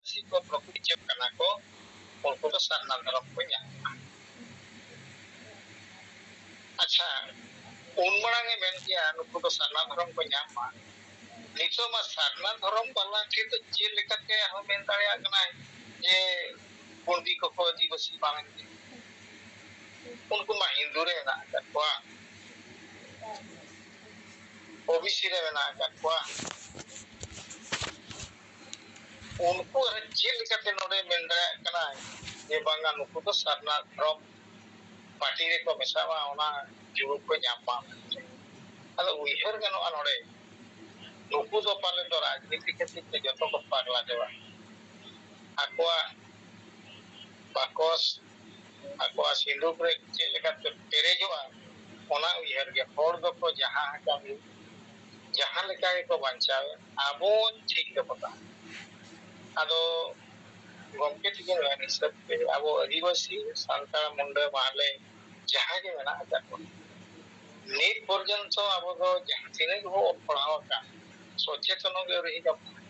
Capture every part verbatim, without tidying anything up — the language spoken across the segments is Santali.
ᱟᱹᱫᱤᱵᱟᱹᱥᱤ ᱠᱚ ᱯᱨᱚᱠᱨᱤᱛ ᱠᱟᱱᱟ ᱠᱚ, ᱩᱱᱠᱩ ᱫᱚ ᱥᱟᱨᱱᱟ ᱫᱷᱚᱨᱚᱢ ᱠᱚ ᱧᱟᱢᱟ᱾ ᱟᱪᱪᱷᱟ, ᱩᱱ ᱢᱟᱲᱟᱝ ᱮ ᱢᱮᱱ ᱠᱮᱭᱟ ᱱᱩᱠᱩ ᱫᱚ ᱥᱟᱨᱱᱟ ᱫᱷᱚᱨᱚᱢ ᱠᱚ ᱧᱟᱢ ᱢᱟ᱾ ᱱᱤᱛᱚᱜ ᱢᱟ ᱥᱟᱨᱱᱟ ᱫᱷᱚᱨᱚᱢ ᱵᱟᱞᱟ ᱴᱷᱮᱱ ᱫᱚ ᱪᱮᱫ ᱞᱮᱠᱟᱛᱮ ᱟᱨᱦᱚᱸ ᱢᱮᱱ ᱫᱟᱲᱮᱭᱟᱜ ᱠᱟᱱᱟᱭ ᱡᱮ ᱠᱩᱲᱵᱤ ᱠᱚᱠᱚ ᱟᱹᱫᱤᱵᱟᱹᱥᱤ ᱵᱟᱝ? ᱩᱱᱠᱩ ᱢᱟ ᱦᱤᱱᱫᱩ ᱨᱮ ᱢᱮᱱᱟᱜ ᱟᱠᱟᱫ ᱠᱚᱣᱟ, ᱳᱵᱤᱥᱤ ᱨᱮ ᱢᱮᱱᱟᱜ ᱟᱠᱟᱫ ᱠᱚᱣᱟ᱾ ᱩᱱᱠᱩ ᱟᱨ ᱪᱮᱫ ᱞᱮᱠᱟᱛᱮ ᱱᱚᱰᱮ ᱢᱮᱱ ᱫᱟᱲᱮᱭᱟᱜ ᱠᱟᱱᱟᱭ ᱡᱮ ᱵᱟᱝᱟ ᱱᱩᱠᱩ ᱫᱚ ᱥᱟᱨᱱᱟ ᱫᱷᱚᱨᱚᱢ ᱯᱟᱨᱴᱤ ᱨᱮᱠᱚ ᱢᱮᱥᱟᱜᱼᱟ, ᱚᱱᱟ ᱡᱩᱲᱩ ᱠᱚ ᱧᱟᱢ ᱢᱟ? ᱟᱫᱚ ᱩᱭᱦᱟᱹᱨ ᱜᱟᱱᱚᱜᱼᱟ ᱱᱚᱰᱮ, ᱱᱩᱠᱩ ᱫᱚ ᱯᱟᱞᱮᱱ ᱫᱚ ᱨᱟᱡᱽᱱᱤᱛᱤ ᱠᱷᱟᱹᱛᱤᱨ ᱛᱮ ᱡᱚᱛᱚ ᱠᱚ ᱯᱟᱜᱽᱞᱟ ᱪᱟᱵᱟ᱾ ᱟᱠᱚᱣᱟᱜ ᱵᱟᱠᱚᱥ, ᱟᱠᱚᱣᱟᱜ ᱥᱤᱸᱫᱩᱠ ᱨᱮ ᱪᱮᱫ ᱞᱮᱠᱟᱛᱮ ᱯᱮᱨᱮᱡᱚᱜᱼᱟ, ᱚᱱᱟ ᱩᱭᱦᱟᱹᱨ ᱜᱮ᱾ ᱦᱚᱲ ᱫᱚᱠᱚ ᱡᱟᱦᱟᱸ ᱟᱠᱟᱱ ᱜᱮ, ᱡᱟᱦᱟᱸ ᱞᱮᱠᱟ ᱜᱮᱠᱚ ᱵᱟᱧᱪᱟᱣᱮᱫ, ᱟᱵᱚ ᱴᱷᱤᱠ ᱜᱮᱵᱚ ᱛᱟᱦᱮᱸ᱾ ᱟᱫᱚ ᱜᱚᱢᱠᱮ ᱛᱤᱠᱤᱱ ᱢᱮᱱ ᱦᱤᱥᱟᱹᱵ ᱛᱮ ᱟᱵᱚ ᱟᱹᱫᱤᱵᱟᱹᱥᱤ, ᱥᱟᱱᱛᱟᱲ, ᱢᱩᱱᱰᱟᱹ, ᱢᱟᱦᱞᱮ ᱡᱟᱦᱟᱸ ᱜᱮ ᱢᱮᱱᱟᱜ ᱟᱠᱟᱫ ᱵᱚᱱᱟ, ᱱᱤᱛ ᱯᱚᱨᱡᱚᱱᱛᱚ ᱟᱵᱚ ᱫᱚ ᱡᱟᱦᱟᱸ ᱛᱤᱱᱟᱹᱜ ᱜᱮᱵᱚ ᱚᱞ ᱯᱟᱲᱦᱟᱣ ᱟᱠᱟᱱ, ᱥᱚᱪᱮᱛᱚᱱ ᱜᱮ ᱟᱹᱣᱨᱤ ᱦᱤᱡᱩᱜ ᱛᱟᱵᱚᱱᱟ᱾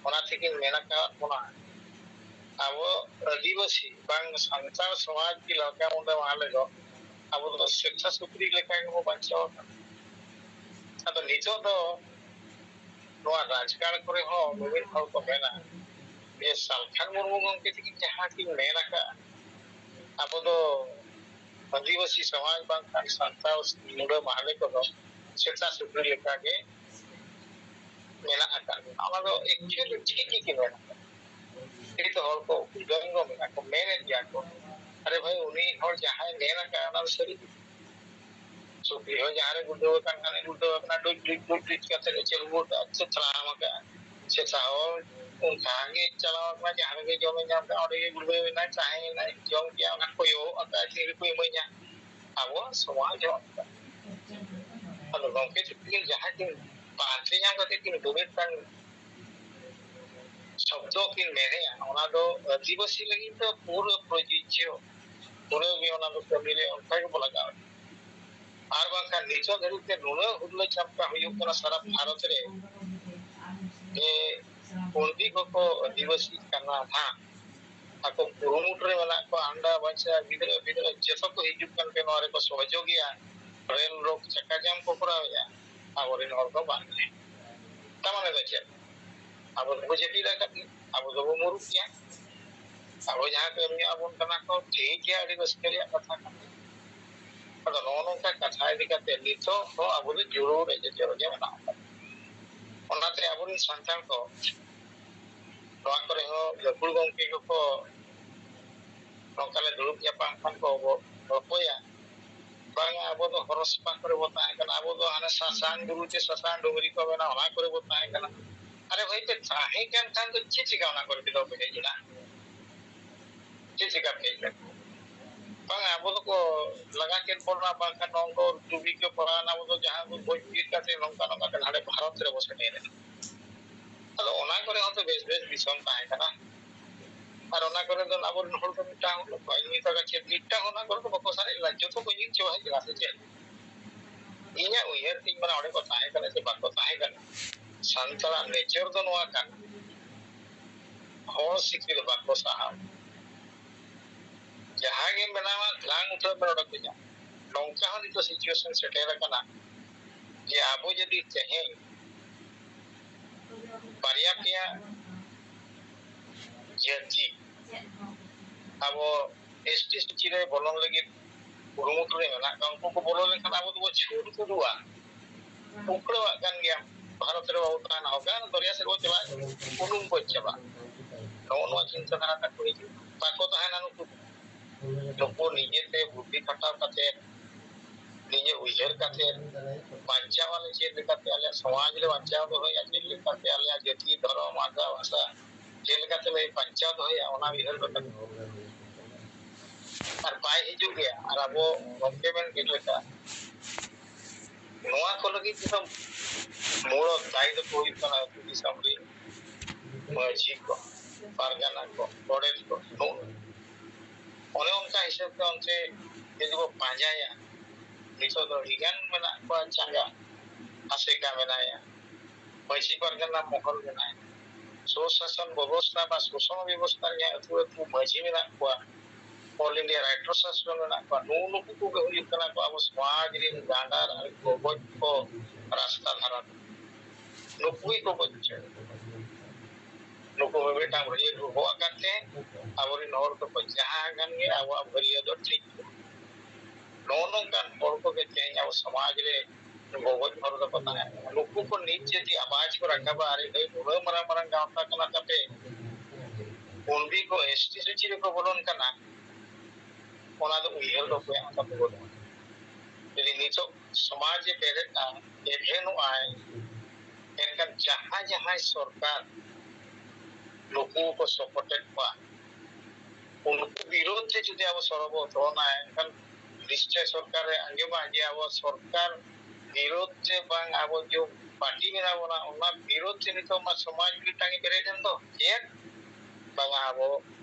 ᱚᱱᱟ ᱛᱮᱜᱮᱧ ᱢᱮᱱ ᱟᱠᱟᱫ ᱵᱚᱱᱟ, ᱟᱵᱚ ᱟᱹᱫᱤᱵᱟᱹᱥᱤ ᱵᱟᱝ ᱥᱟᱱᱛᱟᱲ ᱥᱚᱢᱟᱡᱽ ᱜᱮ ᱞᱟᱜᱟᱣ ᱚᱸᱰᱮ ᱢᱟ ᱟᱞᱮ ᱫᱚ, ᱟᱵᱚ ᱫᱚ ᱥᱮᱛᱟ ᱥᱩᱠᱨᱤ ᱞᱮᱠᱟ ᱜᱮᱵᱚ ᱵᱟᱧᱪᱟᱣ ᱟᱠᱟᱱᱟ᱾ ᱟᱫᱚ ᱱᱤᱛᱚᱜ ᱫᱚ ᱱᱚᱣᱟ ᱨᱟᱡᱽᱜᱟᱲ ᱠᱚᱨᱮ ᱦᱚᱸ ᱢᱤᱢᱤᱫ ᱦᱚᱲ ᱠᱚ ᱢᱮᱱᱟ ᱡᱮ ᱥᱟᱞᱠᱷᱟᱱ ᱢᱩᱨᱢᱩ ᱜᱚᱢᱠᱮ ᱛᱟᱹᱠᱤᱱ ᱡᱟᱦᱟᱸ ᱠᱤᱱ ᱢᱮᱱ ᱟᱠᱟᱫᱼᱟ, ᱟᱵᱚ ᱫᱚ ᱟᱹᱫᱤᱵᱟᱹᱥᱤ ᱥᱚᱢᱟᱡᱽ ᱵᱟᱝᱠᱷᱟᱱ ᱥᱟᱱᱛᱟᱲ ᱢᱩᱰᱟᱹ ᱢᱟᱦᱞᱮ ᱠᱚᱫᱚ ᱥᱮᱛᱟ ᱥᱩᱠᱨᱤ ᱞᱮᱠᱟᱜᱮ ᱢᱮᱱᱟᱜ ᱟᱠᱟᱫ ᱵᱚᱱᱟ᱾ ᱚᱱᱟ ᱫᱚ actually ᱴᱷᱤᱠ ᱜᱮᱠᱤᱱ ᱢᱮᱱ ᱟᱠᱟᱫᱼᱟ᱾ ᱱᱤᱛ ᱦᱚᱲ ᱠᱚ ᱩᱫᱟᱹᱝ ᱠᱚ ᱢᱮᱱᱟᱜ ᱠᱚ, ᱢᱮᱱᱮᱫ ᱜᱮᱭᱟ ᱠᱚ, ᱟᱨᱮ ᱵᱷᱟᱹᱭ, ᱩᱱᱤ ᱦᱚᱲ ᱡᱟᱦᱟᱸᱭ ᱢᱮᱱ ᱟᱠᱟᱫ, ᱚᱱᱟ ᱫᱚ ᱥᱟᱹᱨᱤ ᱜᱮ᱾ ᱥᱩᱠᱨᱤ ᱦᱚᱸ ᱡᱟᱦᱟᱸ ᱨᱮ ᱜᱩᱲᱫᱟᱹᱣ ᱟᱠᱟᱱ ᱠᱷᱟᱱ ᱜᱩᱲᱫᱟᱹᱣ ᱟᱠᱟᱱᱟ, ᱰᱩᱡ ᱰᱩᱡ ᱰᱩᱡ ᱰᱩᱡ ᱠᱟᱛᱮ ᱮ ᱪᱟᱹᱞᱩ ᱜᱚᱫ ᱠᱟᱜᱼᱟ, ᱥᱮ ᱛᱟᱲᱟᱢ ᱟᱠᱟᱫᱼᱟ᱾ ᱥᱮᱛᱟ ᱦᱚᱸ ᱚᱱᱠᱟ ᱜᱮ ᱪᱟᱞᱟᱣ ᱟᱠᱟᱱᱟ, ᱡᱟᱦᱟᱸ ᱨᱮᱜᱮ ᱡᱚᱢᱮ ᱧᱟᱢ ᱠᱮᱫᱟ, ᱚᱸᱰᱮ ᱜᱮ ᱜᱩᱲᱫᱟᱹᱣ ᱮᱱᱟᱭ, ᱛᱟᱦᱮᱸᱭᱮᱱᱟᱭ, ᱡᱚᱢ ᱠᱮᱫᱼᱟ, ᱚᱱᱟ ᱠᱚᱭᱚᱜ ᱟᱠᱟᱫᱼᱟ, ᱛᱤ ᱨᱮᱠᱚ ᱤᱢᱟᱹᱧᱟ᱾ ᱟᱵᱚᱣᱟᱜ ᱥᱚᱢᱟᱡᱽ ᱦᱚᱸ ᱚᱱᱠᱟ᱾ ᱟᱫᱚ ᱜᱚᱢᱠᱮ ᱛᱟᱹᱠᱤᱱ ᱡᱟᱦᱟᱸ ᱠᱤᱱ ᱯᱟᱱᱛᱮ ᱧᱟᱢ ᱠᱟᱛᱮ ᱠᱤᱱ ᱫᱩᱲᱩᱵ ᱠᱟᱱ ᱥᱚᱵᱫᱚ ᱠᱤᱱ ᱢᱮᱱᱮᱜᱼᱟ, ᱚᱱᱟ ᱫᱚ ᱟᱹᱫᱤᱵᱟᱹᱥᱤ ᱞᱟᱹᱜᱤᱫ ᱫᱚ ᱯᱩᱨᱟᱹ ᱯᱨᱚᱡᱳᱡᱡᱚ, ᱯᱩᱨᱟᱹ ᱜᱮ ᱚᱱᱟ ᱫᱚ ᱠᱟᱹᱢᱤ ᱨᱮ ᱚᱱᱠᱟ ᱜᱮᱵᱚ ᱞᱟᱜᱟᱣᱟ᱾ ᱟᱨ ᱵᱟᱝᱠᱷᱟᱱ ᱱᱤᱛᱚᱜ ᱫᱷᱟᱹᱵᱤᱡ ᱛᱮ ᱱᱩᱱᱟᱹᱜ ᱦᱩᱨᱞᱟᱹ ᱪᱟᱢᱴᱟ ᱦᱩᱭᱩᱜ ᱠᱟᱱᱟ ᱥᱟᱨᱟ ᱵᱷᱟᱨᱚᱛ ᱨᱮ, ᱡᱮ ᱯᱚᱱᱰᱤᱛ ᱠᱚᱠᱚ ᱟᱹᱫᱤᱵᱟᱹᱥᱤ ᱠᱟᱱᱟ ᱦᱟᱸᱜ, ᱟᱠᱚ ᱠᱩᱨᱩᱢᱩᱴᱩ ᱨᱮ ᱢᱮᱱᱟᱜ ᱠᱚᱣᱟ, ᱟᱱᱰᱟ ᱵᱟᱪᱟ ᱜᱤᱫᱽᱨᱟᱹ ᱯᱤᱫᱽᱨᱟᱹ ᱡᱚᱛᱚ ᱠᱚ ᱦᱤᱡᱩᱜ ᱠᱟᱱ ᱛᱮ ᱱᱚᱣᱟ ᱨᱮᱠᱚ ᱥᱚᱦᱚᱡᱳᱜᱤᱭᱟ, ᱨᱮᱞ ᱨᱳᱰ ᱪᱟᱠᱟ ᱡᱟᱢ ᱠᱚ ᱠᱚᱨᱟᱣᱮᱫᱼᱟ, ᱟᱵᱚᱨᱮᱱ ᱦᱚᱲ ᱫᱚ ᱵᱟᱝ᱾ ᱛᱟᱨ ᱢᱟᱱᱮ ᱫᱚ ᱪᱮᱫ? ᱟᱵᱚ ᱫᱚᱵᱚ ᱡᱟᱹᱯᱤᱫ ᱟᱠᱟᱫ ᱜᱮ, ᱟᱵᱚ ᱫᱚᱵᱚ ᱢᱩᱨᱩᱠ ᱜᱮᱭᱟ, ᱟᱵᱚ ᱡᱟᱦᱟᱸ ᱠᱚ ᱮᱢᱱᱤ ᱟᱵᱚᱱ ᱠᱟᱱᱟ ᱠᱚ, ᱴᱷᱤᱠ ᱜᱮᱭᱟ, ᱟᱹᱰᱤ ᱨᱟᱹᱥᱠᱟᱹ ᱨᱮᱭᱟᱜ ᱠᱟᱛᱷᱟ ᱠᱟᱱᱟ᱾ ᱟᱫᱚ ᱱᱚᱜᱼᱚ ᱱᱚᱝᱠᱟ ᱠᱟᱛᱷᱟ ᱤᱫᱤ ᱠᱟᱛᱮ ᱱᱤᱛᱚᱜ ᱫᱚ ᱟᱵᱚ ᱫᱚ ᱡᱩᱲᱩ ᱨᱮ ᱡᱚᱡᱚ ᱨᱮᱜᱮ ᱢᱮᱱᱟᱜ ᱵᱚᱱᱟ᱾ ᱚᱱᱟᱛᱮ ᱟᱵᱚᱨᱮᱱ ᱥᱟᱱᱛᱟᱲ ᱠᱚ ᱱᱚᱣᱟ ᱠᱚᱨᱮ ᱦᱚᱸ ᱜᱟᱹᱠᱷᱩᱲ ᱜᱚᱢᱠᱮ ᱠᱚᱠᱚ ᱱᱚᱝᱠᱟ ᱞᱮ ᱫᱩᱲᱩᱵ ᱧᱟᱯᱟᱢ ᱠᱷᱟᱱ ᱠᱚ ᱜᱚ-, ᱜᱚᱞᱯᱚᱭᱟ, ᱵᱟᱝᱟ ᱟᱵᱚ ᱫᱚ ᱦᱚᱨᱚ ᱥᱟᱯᱟ ᱠᱚᱨᱮ ᱵᱚ ᱛᱟᱦᱮᱸ ᱠᱟᱱᱟ, ᱟᱵᱚ ᱫᱚ ᱦᱟᱱᱮ ᱥᱟᱥᱟᱝ ᱵᱩᱨᱩ ᱪᱮ ᱥᱟᱥᱟᱝ ᱰᱩᱝᱨᱤ ᱠᱚ ᱢᱮᱱᱟ, ᱚᱱᱟ ᱠᱚᱨᱮ ᱵᱚ ᱛᱟᱦᱮᱸ ᱠᱟᱱᱟ᱾ ᱟᱨᱮ ᱵᱷᱟᱹᱭ, ᱯᱮ ᱛᱟᱦᱮᱸ ᱠᱟᱱ ᱠᱷᱟᱱ ᱫᱚ ᱪᱮᱫ ᱪᱤᱠᱟ ᱚᱱᱟ ᱠᱚᱨᱮ ᱯᱮ ᱫᱚ ᱯᱮ ᱦᱮᱡ ᱮᱱᱟ? ᱪᱮᱫ ᱪᱤᱠᱟ ᱯᱮ ᱦᱮᱡ ᱮᱱᱟ? ᱵᱟᱝᱟ, ᱟᱵᱚ ᱫᱚᱠᱚ ᱞᱟᱜᱟ ᱠᱮᱫ ᱵᱚᱱᱟ, ᱵᱟᱝᱠᱷᱟᱱ ᱱᱚᱣᱟ ᱠᱚ ᱰᱩᱵᱤ ᱠᱚ ᱯᱟᱲᱟᱣ ᱮᱱᱟ, ᱟᱵᱚ ᱫᱚ ᱡᱟᱦᱟᱸ ᱠᱚ ᱜᱚᱡ ᱵᱤᱨ ᱠᱟᱛᱮ ᱱᱚᱝᱠᱟ ᱱᱚᱝᱠᱟ ᱛᱮ ᱦᱟᱸᱰᱮ ᱵᱷᱟᱨᱚᱛ ᱨᱮᱵᱚ ᱥᱮᱴᱮᱨ ᱮᱱᱟ᱾ ᱟᱫᱚ ᱚᱱᱟ ᱠᱚᱨᱮ ᱦᱚᱸᱛᱚ ᱵᱮᱥ ᱵᱮᱥ ᱫᱤᱥᱚᱢ ᱛᱟᱦᱮᱸ ᱠᱟᱱᱟ᱾ ᱟᱨ ᱚᱱᱟ ᱠᱚᱨᱮ ᱫᱚ ᱟᱵᱚᱨᱮᱱ ᱦᱚᱲ ᱫᱚ ᱢᱤᱫᱴᱟᱝ ᱦᱚᱸ ᱵᱟᱭ ᱢᱤᱫ ᱠᱟᱜ ᱪᱮᱫ ᱢᱤᱫᱴᱟᱝ ᱚᱱᱟ ᱠᱚᱨᱮ ᱫᱚ ᱵᱟᱠᱚ ᱥᱟᱨᱮᱡ ᱞᱮᱱᱟ, ᱡᱚᱛᱚ ᱠᱚ ᱧᱤᱨ ᱪᱟᱵᱟ ᱦᱮᱡ ᱞᱮᱱᱟ ᱥᱮ ᱪᱮᱫ? ᱤᱧᱟᱹᱜ ᱩᱭᱦᱟᱹᱨ ᱛᱤᱧ ᱢᱮᱱᱟ ᱚᱸᱰᱮ ᱠᱚ ᱛᱟᱦᱮᱸ ᱠᱟᱱᱟ ᱥᱮ ᱵᱟᱠᱚ ᱛᱟᱦᱮᱸ ᱠᱟᱱᱟ, ᱥᱟᱱᱛᱟᱲᱟᱜ ᱱᱮᱪᱟᱨ ᱫᱚ ᱱᱚᱣᱟ ᱠᱟᱱᱟ, ᱦᱚᱲ ᱥᱤᱠᱲᱤ ᱫᱚ ᱵᱟᱠᱚ ᱥᱟᱦᱟᱣᱟ᱾ ᱡᱟᱦᱟᱸ ᱜᱮᱢ ᱵᱮᱱᱟᱣᱟ, ᱞᱟᱝ ᱩᱛᱟᱹᱨ ᱢᱮ ᱱᱚᱰᱮ ᱠᱷᱚᱱᱟᱜ᱾ ᱱᱚᱝᱠᱟ ᱦᱚᱸ ᱱᱤᱛᱚᱜ situation ᱥᱮᱴᱮᱨ ᱟᱠᱟᱱᱟ ᱡᱮ ᱟᱵᱚ ᱡᱩᱫᱤ ᱛᱮᱦᱮᱧ ᱵᱟᱨᱭᱟ ᱯᱮᱭᱟ ᱡᱟᱹᱛᱤ ᱟᱵᱚ ST SC ᱨᱮ ᱵᱚᱞᱚᱱ ᱞᱟᱹᱜᱤᱫ ᱠᱩᱨᱩᱢᱩᱴᱩ ᱨᱮ ᱢᱮᱱᱟᱜ ᱠᱚᱣᱟ, ᱩᱱᱠᱩ ᱠᱚ ᱵᱚᱞᱚ ᱞᱮᱱᱠᱷᱟᱱ ᱟᱵᱚ ᱫᱚᱵᱚ ᱪᱷᱩᱴ ᱠᱩᱰᱩᱜᱼᱟ, ᱩᱠᱲᱟᱹᱣᱟᱜ ᱠᱟᱱ ᱜᱮᱭᱟ᱾ ᱵᱷᱟᱨᱚᱛ ᱨᱮ ᱵᱟᱵᱚ ᱛᱟᱦᱮᱱᱟ, ᱚᱠᱟ ᱫᱚᱨᱭᱟ ᱥᱮᱫ ᱵᱚ ᱪᱟᱞᱟᱜᱼᱟ, ᱩᱱᱩᱢ ᱜᱚᱡ ᱪᱟᱵᱟᱜᱼᱟ᱾ ᱱᱚᱜᱼᱚ ᱱᱚᱣᱟ ᱪᱤᱱᱛᱟᱹ ᱫᱷᱟᱨᱟ ᱛᱟᱠᱚ ᱦᱤᱡᱩᱜ, ᱵᱟᱠᱚ ᱛᱟᱦᱮᱱᱟ ᱱᱩᱠᱩ ᱫᱚ᱾ ᱱᱩᱠᱩ ᱱᱤᱡᱮᱛᱮ ᱵᱩᱫᱽᱫᱷᱤ ᱠᱷᱟᱴᱟᱣ ᱠᱟᱛᱮ, ᱱᱤᱡᱮ ᱩᱭᱦᱟᱹᱨ ᱠᱟᱛᱮ, ᱵᱟᱧᱪᱟᱣ ᱟᱞᱮ ᱪᱮᱫ ᱞᱮᱠᱟᱛᱮ, ᱟᱞᱮᱭᱟᱜ ᱥᱚᱢᱟᱡᱽ ᱞᱮ ᱵᱟᱧᱪᱟᱣ ᱫᱚᱦᱚᱭᱟ ᱪᱮᱫ ᱞᱮᱠᱟᱛᱮ, ᱟᱞᱮᱭᱟᱜ ᱡᱟᱹᱛᱤ, ᱫᱷᱚᱨᱚᱢ, ᱟᱥᱟ ᱵᱷᱟᱥᱟ ᱪᱮᱫ ᱞᱮᱠᱟᱛᱮ ᱞᱮ ᱵᱟᱧᱪᱟᱣ ᱫᱚᱦᱚᱭᱟ, ᱚᱱᱟ ᱩᱭᱦᱟᱹᱨ ᱠᱟᱛᱮ᱾ ᱟᱨ ᱵᱟᱭ ᱦᱤᱡᱩᱜ ᱜᱮᱭᱟ᱾ ᱟᱨ ᱟᱵᱚ ᱜᱚᱢᱠᱮ ᱢᱮᱱ ᱠᱮᱫ ᱞᱮᱠᱟ, ᱱᱚᱣᱟ ᱠᱚ ᱞᱟᱹᱜᱤᱫ ᱛᱮᱫᱚ ᱢᱩᱲ ᱫᱟᱭᱤ ᱫᱚᱠᱚ ᱦᱩᱭᱩᱜ ᱠᱟᱱᱟ ᱟᱹᱛᱩ ᱫᱤᱥᱚᱢ ᱨᱮ ᱢᱟᱹᱡᱷᱤ ᱠᱚ, ᱯᱟᱨᱜᱟᱱᱟ ᱠᱚ, ᱜᱚᱰᱮᱛ ᱠᱚ, ᱱᱩᱜᱼᱩ᱾ ᱚᱱᱮ ᱚᱱᱠᱟ ᱦᱤᱥᱟᱹᱵ ᱛᱮ ᱚᱱᱛᱮ ᱡᱩᱫᱤ ᱵᱚ ᱯᱟᱸᱡᱟᱭᱟ, ᱱᱤᱛᱚᱜ ᱫᱚ ᱟᱹᱰᱤ ᱜᱟᱱ ᱢᱮᱱᱟᱜ ᱠᱚᱣᱟ ᱪᱟᱸᱜᱟ᱾ ᱟᱥᱮᱠᱟ ᱢᱮᱱᱟᱭᱟ, ᱢᱟᱹᱡᱷᱤ ᱯᱟᱨᱜᱟᱱᱟ ᱢᱚᱦᱚᱞ ᱢᱮᱱᱟᱭᱟ, ᱥᱩᱥᱟᱥᱚᱱ ᱵᱮᱵᱚᱥᱛᱷᱟ ᱵᱟ ᱥᱳᱥᱚᱱ ᱵᱮᱵᱚᱥᱛᱷᱟ ᱨᱮᱭᱟᱜ ᱟᱹᱛᱩ ᱟᱹᱛᱩ ᱢᱟᱹᱡᱷᱤ ᱢᱮᱱᱟᱜ ᱠᱚᱣᱟ, All India Right Association ᱢᱮᱱᱟᱜ ᱠᱚᱣᱟ, ᱱᱩᱜᱼᱩ ᱱᱩᱠᱩ ᱠᱚᱜᱮ ᱦᱩᱭᱩᱜ ᱠᱟᱱᱟ ᱠᱚ ᱟᱵᱚ ᱥᱚᱢᱟᱡᱽ ᱨᱮᱱ ᱜᱟᱸᱰᱟᱨ ᱟᱨ ᱜᱚᱵᱚᱡ ᱠᱚ ᱨᱟᱥᱛᱟ ᱫᱷᱟᱨᱟ ᱨᱮ᱾ ᱱᱩᱠᱩ ᱜᱮᱠᱚ ᱜᱚᱡ ᱦᱚᱪᱚᱭᱮᱫ ᱠᱚᱣᱟ᱾ ᱱᱩᱠᱩ ᱢᱤᱢᱤᱫᱴᱟᱝ ᱵᱷᱟᱹᱨᱭᱟᱹ ᱠᱚ ᱦᱚᱦᱚ ᱟᱠᱟᱫ ᱛᱮ ᱟᱵᱚᱨᱮᱱ ᱦᱚᱲ ᱫᱚᱠᱚ ᱡᱟᱦᱟᱸ ᱜᱟᱱ ᱜᱮ ᱟᱵᱚᱣᱟᱜ ᱵᱷᱟᱹᱨᱭᱟᱹ ᱫᱚ ᱴᱷᱤᱠ ᱠᱚᱜᱼᱟ᱾ ᱱᱚᱜᱼᱚ ᱱᱚᱝᱠᱟᱱ ᱦᱚᱲ ᱠᱚᱜᱮ ᱛᱮᱦᱮᱧ ᱟᱵᱚ ᱥᱚᱢᱟᱡᱽ ᱨᱮ ᱜᱚᱵᱚᱡ ᱦᱚᱲ ᱫᱚᱠᱚ ᱛᱟᱦᱮᱸ ᱠᱟᱱᱟ᱾ ᱱᱩᱠᱩ ᱠᱚ ᱱᱤᱛ ᱡᱩᱫᱤ ᱟᱣᱟᱡ ᱠᱚ ᱨᱟᱠᱟᱵᱟ, ᱟᱨ ᱱᱩᱱᱟᱹᱜ ᱢᱟᱨᱟᱝ ᱢᱟᱨᱟᱝ ᱜᱟᱶᱛᱟ ᱠᱟᱱᱟ ᱛᱟᱯᱮ, ᱠᱩᱬᱵᱤ ᱠᱚ ᱮᱥ ᱴᱤ ᱥᱩᱪᱤ ᱨᱮᱠᱚ ᱵᱚᱞᱚᱱ ᱠᱟᱱᱟ, ᱚᱱᱟ ᱫᱚ ᱩᱭᱦᱟᱹᱨ ᱫᱚ ᱚᱠᱚᱭᱟᱜ ᱦᱚᱸ ᱛᱟᱵᱚ ᱵᱟᱹᱱᱩᱜᱼᱟ᱾ ᱡᱩᱫᱤ ᱱᱤᱛᱚᱜ ᱥᱚᱢᱟᱡᱽ ᱮ ᱵᱮᱨᱮᱫᱼᱟ, ᱮᱵᱷᱮᱱᱚᱜᱼᱟᱭ, ᱮᱱᱠᱷᱟᱱ ᱡᱟᱦᱟᱸ ᱡᱟᱦᱟᱸᱭ ᱥᱚᱨᱠᱟᱨ ᱱᱩᱠᱩ ᱠᱚ ᱥᱚᱯᱚᱴᱮᱫ ᱠᱚᱣᱟ, ᱩᱱᱠᱩ ᱵᱤᱨᱳᱫᱷ ᱛᱮ ᱡᱩᱫᱤ ᱟᱵᱚ ᱥᱚᱲᱚ ᱵᱚ ᱫᱚᱱᱟ, ᱮᱱᱠᱷᱟᱱ ᱱᱤᱥᱪᱚᱭ ᱥᱚᱨᱠᱟᱨᱮ ᱟᱸᱡᱚᱢᱟ ᱡᱮ ᱟᱵᱚ ᱥᱚᱨᱠᱟᱨ ᱵᱤᱨᱳᱫᱷ ᱛᱮ ᱵᱟᱝ, ᱟᱵᱚ ᱡᱮ ᱯᱟᱨᱴᱤ ᱢᱮᱱᱟᱜ ᱵᱚᱱᱟ, ᱚᱱᱟ ᱵᱤᱨᱳᱫᱷ ᱛᱮ ᱱᱤᱛᱚᱜ ᱢᱟ ᱥᱚᱢᱟᱡᱽ ᱢᱤᱫᱴᱟᱝ ᱮ ᱵᱮᱨᱮᱫ ᱮᱱ ᱫᱚ᱾ ᱪᱮᱫ? ᱵᱟᱝᱟ, ᱟᱵᱚ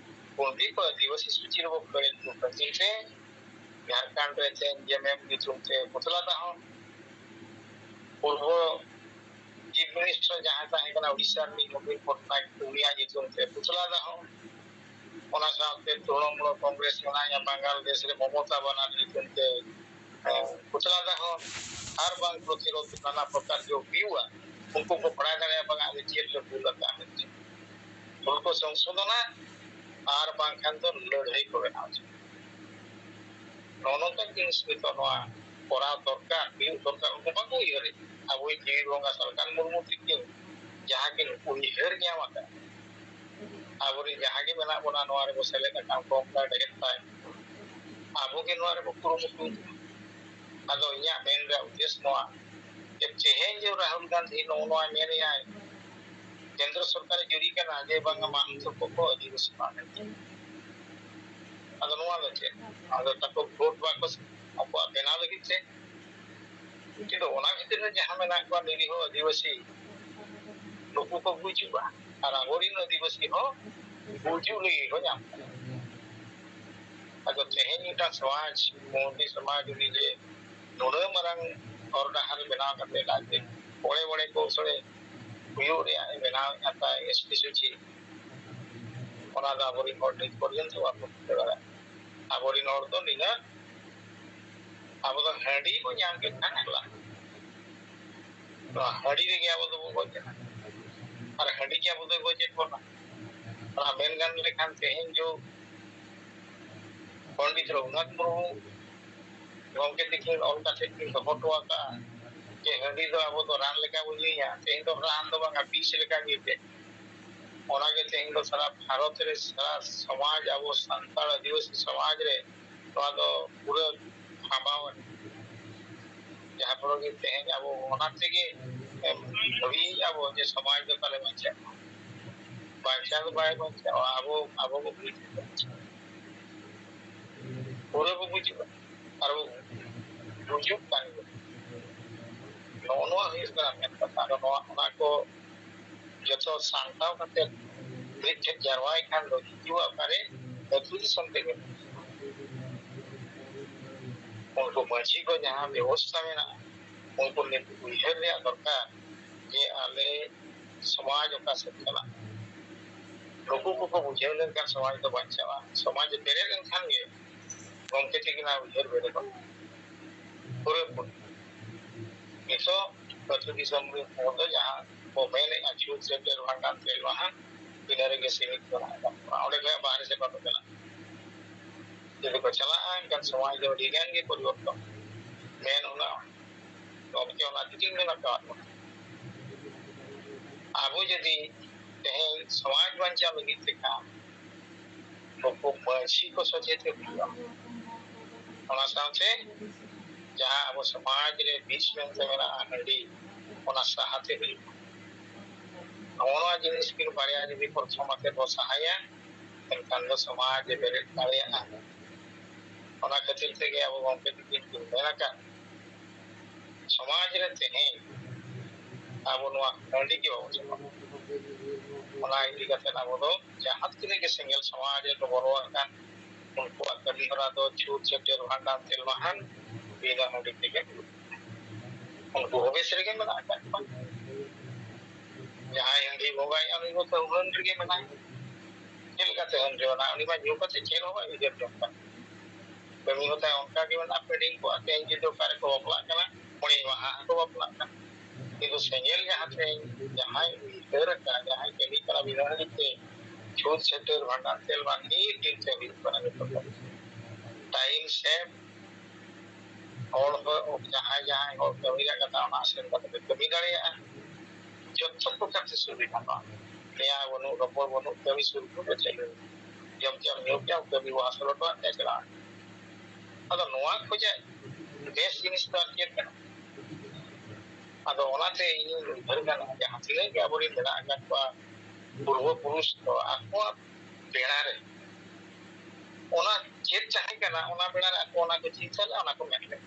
ᱠᱩᱬᱵᱤ ᱠᱚ ᱟᱹᱫᱤᱵᱟᱹᱥᱤ ᱥᱩᱪᱤ ᱨᱮᱵᱚ ᱠᱷᱟᱹᱲᱮᱫ ᱠᱚ ᱠᱷᱟᱹᱛᱤᱨ ᱛᱮ ᱡᱷᱟᱲᱠᱷᱚᱸᱰ ᱨᱮ ᱛᱮᱦᱮᱧ ᱡᱮ ᱮᱢ ᱧᱩᱛᱩᱢ ᱛᱮ ᱯᱩᱛᱞᱟ ᱫᱟᱦᱚ, ᱯᱩᱨᱵᱚ ᱪᱤᱯ ᱢᱤᱱᱤᱥᱴᱟᱨ ᱡᱟᱦᱟᱸᱭ ᱛᱟᱦᱮᱸ ᱠᱟᱱᱟ ᱩᱲᱤᱥᱥᱟ ᱨᱤᱱᱤᱡ ᱱᱚᱵᱤᱱ ᱯᱚᱴᱱᱟᱭᱮᱠ, ᱩᱱᱤᱭᱟᱜ ᱧᱩᱛᱩᱢ ᱛᱮ ᱯᱩᱛᱞᱟ ᱫᱟᱦᱚ, ᱚᱱᱟ ᱥᱟᱶᱛᱮ ᱛᱨᱤᱱᱚᱢᱩᱞ ᱠᱚᱝᱜᱨᱮᱥ ᱢᱮᱱᱟᱭᱟ ᱵᱟᱝᱞᱟᱫᱮᱥ ᱨᱮ ᱢᱚᱢᱚᱛᱟ ᱵᱟᱱᱟᱨᱡᱤ ᱧᱩᱛᱩᱢ ᱛᱮ, ᱮ, ᱯᱩᱛᱞᱟ ᱫᱟᱦᱚ, ᱟᱨ ᱵᱟᱝ ᱯᱨᱚᱛᱤᱨᱳᱫᱷ ᱱᱟᱱᱟ ᱯᱨᱚᱠᱟᱨ ᱡᱚ ᱦᱩᱭᱩᱜᱼᱟ, ᱩᱱᱠᱩ ᱠᱚ ᱵᱟᱲᱟᱭ ᱫᱟᱲᱮᱭᱟᱜᱼᱟ ᱵᱟᱝ ᱟᱞᱮ ᱪᱮᱫ ᱞᱮ ᱵᱷᱩᱞ ᱟᱠᱟᱫᱼᱟ ᱢᱮᱱᱛᱮ᱾ ᱵᱷᱩᱞ ᱠᱚ ᱥᱚᱝᱥᱳᱫᱷᱚᱱᱟ, ᱟᱨ ᱵᱟᱝᱠᱷᱟᱱ ᱫᱚ ᱞᱟᱹᱲᱦᱟᱹᱭ ᱠᱚ ᱵᱮᱱᱟᱣ ᱦᱚᱪᱚᱭᱟ᱾ ᱱᱚᱜᱼᱚ ᱱᱚᱝᱠᱟᱱ ᱡᱤᱱᱤᱥ ᱱᱤᱛᱚᱜ ᱱᱚᱣᱟ ᱠᱚᱨᱟᱣ ᱫᱚᱨᱠᱟᱨ, ᱦᱩᱭᱩᱜ ᱫᱚᱨᱠᱟᱨ, ᱩᱱᱠᱩ ᱵᱟᱠᱚ ᱩᱭᱦᱟᱹᱨᱮᱫ᱾ ᱟᱵᱚᱭᱤᱡ ᱡᱤᱣᱤ ᱵᱚᱸᱜᱟ ᱥᱟᱞᱠᱷᱟᱱ ᱢᱩᱨᱢᱩ ᱛᱤᱠᱤᱱ ᱡᱟᱦᱟᱸ ᱠᱤᱱ ᱩᱭᱦᱟᱹᱨ ᱧᱟᱢ ᱟᱠᱟᱫ, ᱟᱵᱚᱨᱮᱱ ᱡᱟᱦᱟᱸ ᱜᱮ ᱢᱮᱱᱟᱜ ᱵᱚᱱᱟ ᱱᱚᱣᱟ ᱨᱮᱵᱚ ᱥᱮᱞᱮᱫ ᱟᱠᱟᱱ, ᱠᱚᱢ ᱛᱟᱭ ᱰᱷᱮᱨ ᱛᱟᱭ, ᱟᱵᱚ ᱜᱮ ᱱᱚᱣᱟ ᱨᱮᱵᱚ ᱠᱩᱨᱩᱢᱩᱴᱩ᱾ ᱟᱫᱚ ᱤᱧᱟᱹᱜ ᱢᱮᱱ ᱨᱮᱭᱟᱜ ᱩᱫᱽᱫᱮᱥ ᱱᱚᱣᱟ, ᱡᱮ ᱛᱮᱦᱮᱧ ᱡᱮ ᱨᱟᱦᱩᱞ ᱜᱟᱱᱫᱷᱤ ᱱᱚᱜᱼᱚ ᱱᱚᱣᱟ ᱢᱮᱱᱮᱜᱼᱟᱭ, ᱠᱮᱱᱫᱨᱚ ᱥᱚᱨᱠᱟᱨᱮ ᱡᱩᱨᱤ ᱠᱟᱱᱟ ᱡᱮ ᱵᱟᱝᱟ ᱢᱟᱦᱟᱱᱛᱚ ᱠᱚᱠᱚ ᱟᱹᱫᱤᱵᱟᱹᱥᱤ ᱠᱟᱱᱟ ᱢᱮᱱᱛᱮ᱾ ᱟᱫᱚ ᱱᱚᱣᱟ ᱫᱚ ᱪᱮᱫ? ᱟᱫᱚ ᱛᱟᱠᱚ ᱵᱷᱳᱴ ᱵᱟᱠᱚ ᱟᱠᱚᱣᱟᱜ ᱵᱮᱱᱟᱣ ᱞᱟᱹᱜᱤᱫ ᱛᱮ᱾ ᱠᱤᱱᱛᱩ ᱚᱱᱟ ᱵᱷᱤᱛᱤᱨ ᱨᱮ ᱡᱟᱦᱟᱸ ᱢᱮᱱᱟᱜ ᱠᱚᱣᱟ ᱱᱤᱨᱤᱦᱚ ᱟᱹᱫᱤᱵᱟᱹᱥᱤ, ᱱᱩᱠᱩ ᱠᱚ ᱜᱩᱡᱩᱜᱼᱟ᱾ ᱟᱨ ᱟᱵᱚᱨᱮᱱ ᱟᱹᱫᱤᱵᱟᱹᱥᱤ ᱦᱚᱸ ᱜᱩᱡᱩᱜ ᱞᱟᱹᱜᱤᱫ ᱠᱚ ᱧᱟᱢ ᱠᱟᱱᱟ᱾ ᱟᱫᱚ ᱛᱮᱦᱮᱧ ᱢᱤᱫᱴᱟᱝ ᱥᱚᱢᱟᱡᱽ, ᱢᱚᱱᱫᱤ ᱥᱚᱢᱟᱡᱽ ᱩᱱᱤ ᱡᱮ ᱱᱩᱱᱟᱹᱜ ᱢᱟᱨᱟᱝ ᱦᱚᱨ ᱰᱟᱦᱟᱨ ᱵᱮᱱᱟᱣ ᱠᱟᱛᱮ ᱟᱡ ᱛᱮ ᱵᱚᱲᱮ ᱵᱚᱲᱮ ᱠᱚ ᱥᱚᱲᱮ ᱦᱩᱭᱩᱜ ᱨᱮᱭᱟᱜ ᱮ ᱵᱮᱱᱟᱣᱮᱫᱼᱟ ᱛᱟᱭ ᱮᱥ ᱯᱤ ᱥᱩᱪᱤ, ᱚᱱᱟ ᱫᱚ ᱟᱵᱚᱨᱮᱱ ᱦᱚᱲ ᱱᱤᱛ ᱯᱚᱨᱡᱚᱱᱛᱚ ᱵᱟᱠᱚ ᱴᱷᱤᱠᱟᱹ ᱫᱟᱲᱮᱭᱟᱜᱼᱟ᱾ ᱟᱵᱚᱨᱮᱱ ᱦᱚᱲ ᱫᱚ ᱱᱤᱱᱟᱹᱜ, ᱟᱵᱚ ᱫᱚ ᱦᱟᱺᱰᱤ ᱵᱚ ᱧᱟᱢ ᱠᱮᱫ ᱠᱷᱟᱱ ᱮᱠᱞᱟ, ᱱᱚᱣᱟ ᱦᱟᱺᱰᱤ ᱨᱮᱜᱮ ᱟᱵᱚ ᱫᱚᱵᱚ ᱜᱚᱡ ᱮᱱᱟ᱾ ᱟᱨ ᱦᱟᱺᱰᱤ ᱜᱮ ᱟᱵᱚ ᱫᱚᱭ ᱜᱚᱡᱮᱫ ᱵᱚᱱᱟ᱾ ᱚᱱᱟ ᱢᱮᱱ ᱜᱟᱱ ᱞᱮᱠᱷᱟᱱ ᱛᱮᱦᱮᱧ ᱡᱚ ᱯᱚᱱᱰᱤᱛ ᱨᱚᱜᱷᱩᱱᱟᱛᱷ ᱢᱩᱨᱢᱩ ᱜᱚᱢᱠᱮ ᱛᱤᱠᱤᱱ ᱚᱞ ᱠᱟᱛᱮ ᱠᱤᱱ ᱫᱚᱦᱚ ᱦᱚᱴᱚ ᱟᱠᱟᱫᱼᱟ ᱡᱮ ᱦᱟᱺᱰᱤ ᱫᱚ ᱟᱵᱚ ᱫᱚ ᱨᱟᱱ ᱞᱮᱠᱟ ᱵᱚ ᱧᱩᱭᱟ᱾ ᱛᱮᱦᱮᱧ ᱫᱚ ᱨᱟᱱ ᱫᱚ ᱵᱟᱝᱟ, ᱵᱤᱥ ᱞᱮᱠᱟ ᱧᱩᱭ ᱯᱮ᱾ ᱚᱱᱟᱜᱮ ᱛᱮᱦᱮᱧ ᱫᱚ ᱥᱟᱨᱟ ᱵᱷᱟᱨᱚᱛ ᱨᱮ, ᱥᱟᱨᱟ ᱥᱚᱢᱟᱡᱽ, ᱟᱵᱚ ᱥᱟᱱᱛᱟᱲ ᱟᱹᱫᱤᱵᱟᱹᱥᱤ ᱥᱚᱢᱟᱡᱽ ᱨᱮ ᱱᱚᱣᱟ ᱫᱚ ᱯᱩᱨᱟᱹ ᱦᱟᱵᱟᱣ ᱮᱱᱟ᱾ ᱡᱟᱦᱟᱸ ᱯᱷᱚᱞᱚ ᱜᱮ ᱛᱮᱦᱮᱧ ᱟᱵᱚ ᱚᱱᱟ ᱛᱮᱜᱮ, ᱮᱢ, ᱵᱷᱟᱹᱵᱤᱭᱮᱫᱼᱟ ᱵᱚ ᱡᱮ ᱥᱚᱢᱟᱡᱽ ᱫᱚ ᱛᱟᱦᱞᱮ ᱵᱟᱧᱪᱟᱜᱼᱟ᱾ ᱵᱟᱧᱪᱟᱣ ᱫᱚ ᱵᱟᱭ ᱵᱟᱧᱪᱟᱜᱼᱟ, ᱟᱵᱚ, ᱟᱵᱚ ᱵᱚ ᱵᱩᱡᱽ ᱮᱫᱟ᱾ ᱯᱩᱨᱟᱹ ᱵᱚ ᱵᱩᱡᱩᱜᱼᱟ ᱟᱨ ᱵᱚ ᱵᱩᱡᱩᱜ ᱠᱟᱱ ᱜᱮᱭᱟ᱾ ᱱᱚᱜᱼᱚ ᱱᱚᱣᱟ ᱦᱩᱭᱩᱜ ᱠᱟᱱᱟ ᱢᱮᱱ ᱠᱟᱛᱷᱟ᱾ ᱟᱫᱚ ᱱᱚᱣᱟ, ᱚᱱᱟ ᱠᱚ ᱡᱚᱛᱚ ᱥᱟᱢᱴᱟᱣ ᱠᱟᱛᱮ ᱢᱤᱫ ᱴᱷᱮᱱ ᱡᱟᱨᱣᱟᱭ ᱠᱷᱟᱱ ᱫᱚ ᱦᱤᱡᱩᱜᱼᱟ ᱚᱠᱟᱨᱮ? ᱟᱹᱛᱩ ᱫᱤᱥᱚᱢ ᱛᱮᱜᱮ᱾ ᱩᱱᱠᱩ ᱢᱟᱹᱡᱷᱤ ᱠᱚ ᱡᱟᱦᱟᱸ ᱵᱮᱵᱚᱥᱛᱷᱟ ᱢᱮᱱᱟᱜᱼᱟ, ᱩᱱᱠᱩ ᱱᱤᱛ ᱩᱭᱦᱟᱹᱨ ᱨᱮᱭᱟᱜ ᱫᱚᱨᱠᱟᱨ ᱡᱮ ᱟᱞᱮ ᱥᱚᱢᱟᱡᱽ ᱚᱠᱟ ᱥᱮᱫ ᱪᱟᱞᱟᱜ᱾ ᱱᱩᱠᱩ ᱠᱚᱠᱚ ᱵᱩᱡᱷᱟᱹᱣ ᱞᱮᱱᱠᱷᱟᱱ ᱥᱚᱢᱟᱡᱽ ᱫᱚ ᱵᱟᱧᱪᱟᱜᱼᱟ᱾ ᱥᱚᱢᱟᱡᱽ ᱵᱮᱨᱮᱫ ᱞᱮᱱᱠᱷᱟᱱ ᱜᱮ ᱜᱚᱢᱠᱮ ᱛᱤᱠᱤᱱᱟᱜ ᱩᱭᱦᱟᱹᱨ ᱵᱮᱨᱮᱫᱚᱜᱼᱟ ᱯᱩᱨᱟᱹᱯᱩᱨᱤ᱾ ᱱᱤᱛᱚᱜ ᱟᱹᱛᱩ ᱫᱤᱥᱚᱢ ᱨᱮᱱ ᱦᱚᱲ ᱫᱚ ᱡᱟᱦᱟᱸ ᱠᱚ ᱢᱮᱱᱮᱫᱼᱟ, ᱪᱷᱩᱛ ᱥᱮᱴᱮᱨ ᱵᱷᱟᱸᱰᱟᱱ ᱛᱮᱞ ᱢᱟᱦᱟ, ᱤᱱᱟᱹ ᱨᱮᱜᱮ ᱥᱤᱢᱤᱛ ᱢᱮᱱᱟᱜ ᱟᱠᱟᱫ ᱠᱚᱣᱟ᱾ ᱚᱸᱰᱮ ᱠᱷᱚᱱ ᱵᱟᱦᱨᱮ ᱥᱮᱫ ᱵᱟᱠᱚ ᱪᱟᱞᱟᱜᱼᱟ᱾ ᱡᱩᱫᱤ ᱠᱚ ᱪᱟᱞᱟᱜᱼᱟ, ᱮᱱᱠᱷᱟᱱ ᱥᱚᱢᱟᱡᱽ ᱫᱚ ᱟᱹᱰᱤ ᱜᱟᱱ ᱜᱮ ᱯᱚᱨᱤᱵᱚᱨᱛᱚᱱ᱾ ᱢᱮᱱ ᱚᱱᱟ ᱜᱚᱢᱠᱮ ᱚᱱᱟ ᱛᱮᱜᱮ ᱢᱮᱱ ᱟᱠᱟᱫ ᱵᱚᱱᱟ᱾ ᱟᱵᱚ ᱡᱩᱫᱤ ᱛᱮᱦᱮᱧ ᱥᱚᱢᱟᱡᱽ ᱵᱟᱧᱪᱟᱣ ᱞᱟᱹᱜᱤᱫ ᱛᱮ ᱠᱷᱟᱱ ᱱᱩᱠᱩ ᱢᱟᱹᱡᱷᱤ ᱠᱚ ᱥᱚᱪᱮᱛᱚᱱ ᱦᱩᱭᱩᱜᱼᱟ᱾ ᱚᱱᱟ ᱥᱟᱶᱛᱮ ᱡᱟᱦᱟᱸ ᱟᱵᱚ ᱥᱚᱢᱟᱡᱽ ᱨᱮ ᱵᱤᱥ ᱢᱮᱱᱛᱮ ᱢᱮᱱᱟᱜᱼᱟ ᱦᱟᱺᱰᱤ, ᱚᱱᱟ ᱥᱟᱦᱟᱛᱮ ᱦᱩᱭᱩᱜᱼᱟ᱾ ᱱᱚᱜᱼᱚ ᱱᱚᱣᱟ ᱡᱤᱱᱤᱥ ᱠᱤᱱ ᱵᱟᱨᱭᱟ ᱡᱩᱫᱤ ᱯᱨᱚᱛᱷᱚᱢ ᱟᱛᱮ ᱵᱚ ᱥᱟᱦᱟᱭᱟ, ᱮᱱᱠᱷᱟᱱ ᱫᱚ ᱥᱚᱢᱟᱡᱽ ᱮ ᱵᱮᱨᱮᱫ ᱫᱟᱲᱮᱭᱟᱜᱼᱟ᱾ ᱚᱱᱟ ᱠᱷᱟᱹᱛᱤᱨ ᱛᱮᱜᱮ ᱟᱵᱚ ᱜᱚᱢᱠᱮ ᱛᱤᱠᱤᱱ ᱠᱤᱱ ᱢᱮᱱ ᱟᱠᱟᱫ, ᱥᱚᱢᱟᱡᱽ ᱨᱮ ᱛᱮᱦᱮᱧ ᱟᱵᱚ ᱱᱚᱣᱟ ᱦᱟᱺᱰᱤ ᱜᱮ ᱵᱟᱵᱚᱱ ᱪᱟᱵᱟᱜᱼᱟ᱾ ᱚᱱᱟ ᱤᱫᱤ ᱠᱟᱛᱮ ᱟᱵᱚ ᱫᱚ ᱡᱟᱦᱟᱸ ᱛᱤᱱᱟᱹᱜ ᱜᱮ ᱥᱮᱸᱜᱮᱞ ᱥᱚᱢᱟᱡᱽ ᱨᱮᱠᱚ ᱵᱚᱞᱚ ᱟᱠᱟᱱ, ᱩᱱᱠᱩᱣᱟᱜ ᱠᱟᱹᱢᱤ ᱦᱚᱨᱟ ᱫᱚ ᱪᱷᱩᱛ ᱥᱮᱴᱮᱨ ᱵᱷᱟᱸᱰᱟᱱ ᱛᱮᱞ ᱢᱟᱦᱟᱱ ᱵᱤᱱᱟᱹ ᱦᱟᱺᱰᱤ ᱛᱮᱜᱮ ᱦᱩᱭᱩᱜ ᱠᱟᱱᱟ᱾ ᱩᱱᱠᱩ ᱦᱚᱸ ᱵᱮᱥ ᱨᱮᱜᱮ ᱢᱮᱱᱟᱜ ᱟᱠᱟᱫ ᱠᱚᱣᱟ᱾ ᱡᱟᱦᱟᱸᱭ ᱦᱟᱺᱰᱤ ᱵᱚᱸᱜᱟᱭᱮᱫᱼᱟ, ᱩᱱᱤ ᱫᱚ ᱦᱟᱹᱱ ᱨᱮᱜᱮ ᱢᱮᱱᱟᱭ᱾ ᱪᱮᱫ ᱞᱮᱠᱟᱛᱮ ᱦᱟᱹᱱ ᱨᱮ ᱢᱮᱱᱟᱭ? ᱩᱱᱤ ᱢᱟ ᱧᱩ ᱠᱟᱛᱮ ᱪᱮᱫ ᱦᱚᱸ ᱵᱟᱭ ᱩᱭᱦᱟᱹᱨ ᱡᱚᱝ ᱠᱟᱱᱟ᱾ ᱠᱟᱹᱢᱤ ᱦᱚᱸ ᱛᱟᱭ ᱚᱱᱠᱟ ᱜᱮ ᱢᱮᱱᱟᱜᱼᱟ, pending ᱠᱚᱜᱼᱟ, ᱛᱮᱦᱮᱧ ᱡᱩᱫᱤ ᱚᱠᱟ ᱨᱮᱠᱚ ᱵᱟᱯᱞᱟᱜ ᱠᱟᱱᱟ, ᱢᱚᱬᱮ ᱢᱟᱦᱟ ᱦᱚᱸᱠᱚ ᱵᱟᱯᱞᱟᱜ ᱠᱟᱱᱟ᱾ ᱠᱤᱱᱛᱩ ᱥᱮᱸᱜᱮᱞ ᱡᱟᱦᱟᱸ ᱛᱮ ᱡᱟᱦᱟᱸᱭ ᱩᱭᱦᱟᱹᱨ ᱟᱠᱟᱫ, ᱡᱟᱦᱟᱸᱭ ᱠᱟᱹᱢᱤ ᱠᱟᱱᱟ ᱵᱤᱱᱟᱹ ᱦᱟᱹᱲᱤ ᱛᱮ, ᱪᱷᱩᱛ ᱥᱮᱴᱮᱨ ᱵᱷᱟᱸᱰᱟᱱ ᱛᱮᱞ ᱵᱟᱝ ᱢᱤᱫ ᱫᱤᱱ ᱛᱮ ᱦᱩᱭᱩᱜ ᱠᱟᱱᱟ ᱱᱤᱛᱚᱜ ᱫᱚ᱾ time save, ᱦᱚᱲ ᱦᱚᱸ ᱡᱟᱦᱟᱸᱭ ᱡᱟᱦᱟᱸᱭ ᱦᱚᱲ ᱠᱟᱹᱢᱤ ᱨᱮᱭᱟᱜ ᱠᱟᱛᱷᱟ, ᱚᱱᱟ ᱥᱮᱱ ᱠᱟᱛᱮ ᱯᱮ ᱠᱟᱹᱢᱤ ᱫᱟᱲᱮᱭᱟᱜᱼᱟ᱾ ᱡᱚᱛᱚ ᱯᱨᱚᱠᱟᱨ ᱛᱮ ᱥᱩᱵᱤᱫᱷᱟ ᱢᱟ᱾ ᱱᱮᱭᱟ ᱵᱟᱹᱱᱩᱜ, ᱨᱚᱯᱚᱲ ᱵᱟᱹᱱᱩᱜ, ᱠᱟᱹᱢᱤ ᱥᱩᱨ ᱠᱚ ᱪᱟᱹᱞᱩ᱾ ᱡᱚᱢ ᱡᱚᱢ ᱧᱩ ᱠᱮᱫ, ᱠᱟᱹᱢᱤ ᱵᱚ ᱦᱟᱥᱚᱞ ᱦᱚᱴᱚᱣᱟᱜ ᱛᱮ ᱪᱟᱞᱟᱜᱼᱟ᱾ ᱟᱫᱚ ᱱᱚᱣᱟ ᱠᱷᱚᱡᱟᱜ ᱵᱮᱥ ᱡᱤᱱᱤᱥ ᱫᱚ ᱟᱨ ᱪᱮᱫ ᱠᱟᱱᱟ? ᱟᱫᱚ ᱚᱱᱟᱛᱮ ᱤᱧᱤᱧ ᱩᱭᱦᱟᱹᱨ ᱜᱟᱱᱚᱜᱼᱟ, ᱡᱟᱦᱟᱸ ᱛᱤᱱᱟᱹᱜ ᱜᱮ ᱟᱵᱚᱨᱮᱱ ᱢᱮᱱᱟᱜ ᱟᱠᱟᱫ ᱠᱚᱣᱟ ᱯᱩᱨᱵᱚ ᱯᱩᱨᱩᱥ ᱠᱚ, ᱟᱠᱚᱣᱟᱜ ᱵᱮᱲᱟ ᱨᱮ ᱚᱱᱟ ᱪᱮᱫ ᱛᱟᱦᱮᱸ ᱠᱟᱱᱟ, ᱚᱱᱟ ᱵᱮᱲᱟ ᱨᱮ ᱟᱠᱚ ᱚᱱᱟ ᱠᱚ ᱪᱤᱱᱛᱟᱹ ᱞᱮᱫᱼᱟ, ᱚᱱᱟ ᱠᱚ ᱢᱮᱱ ᱞᱮᱫᱼᱟ᱾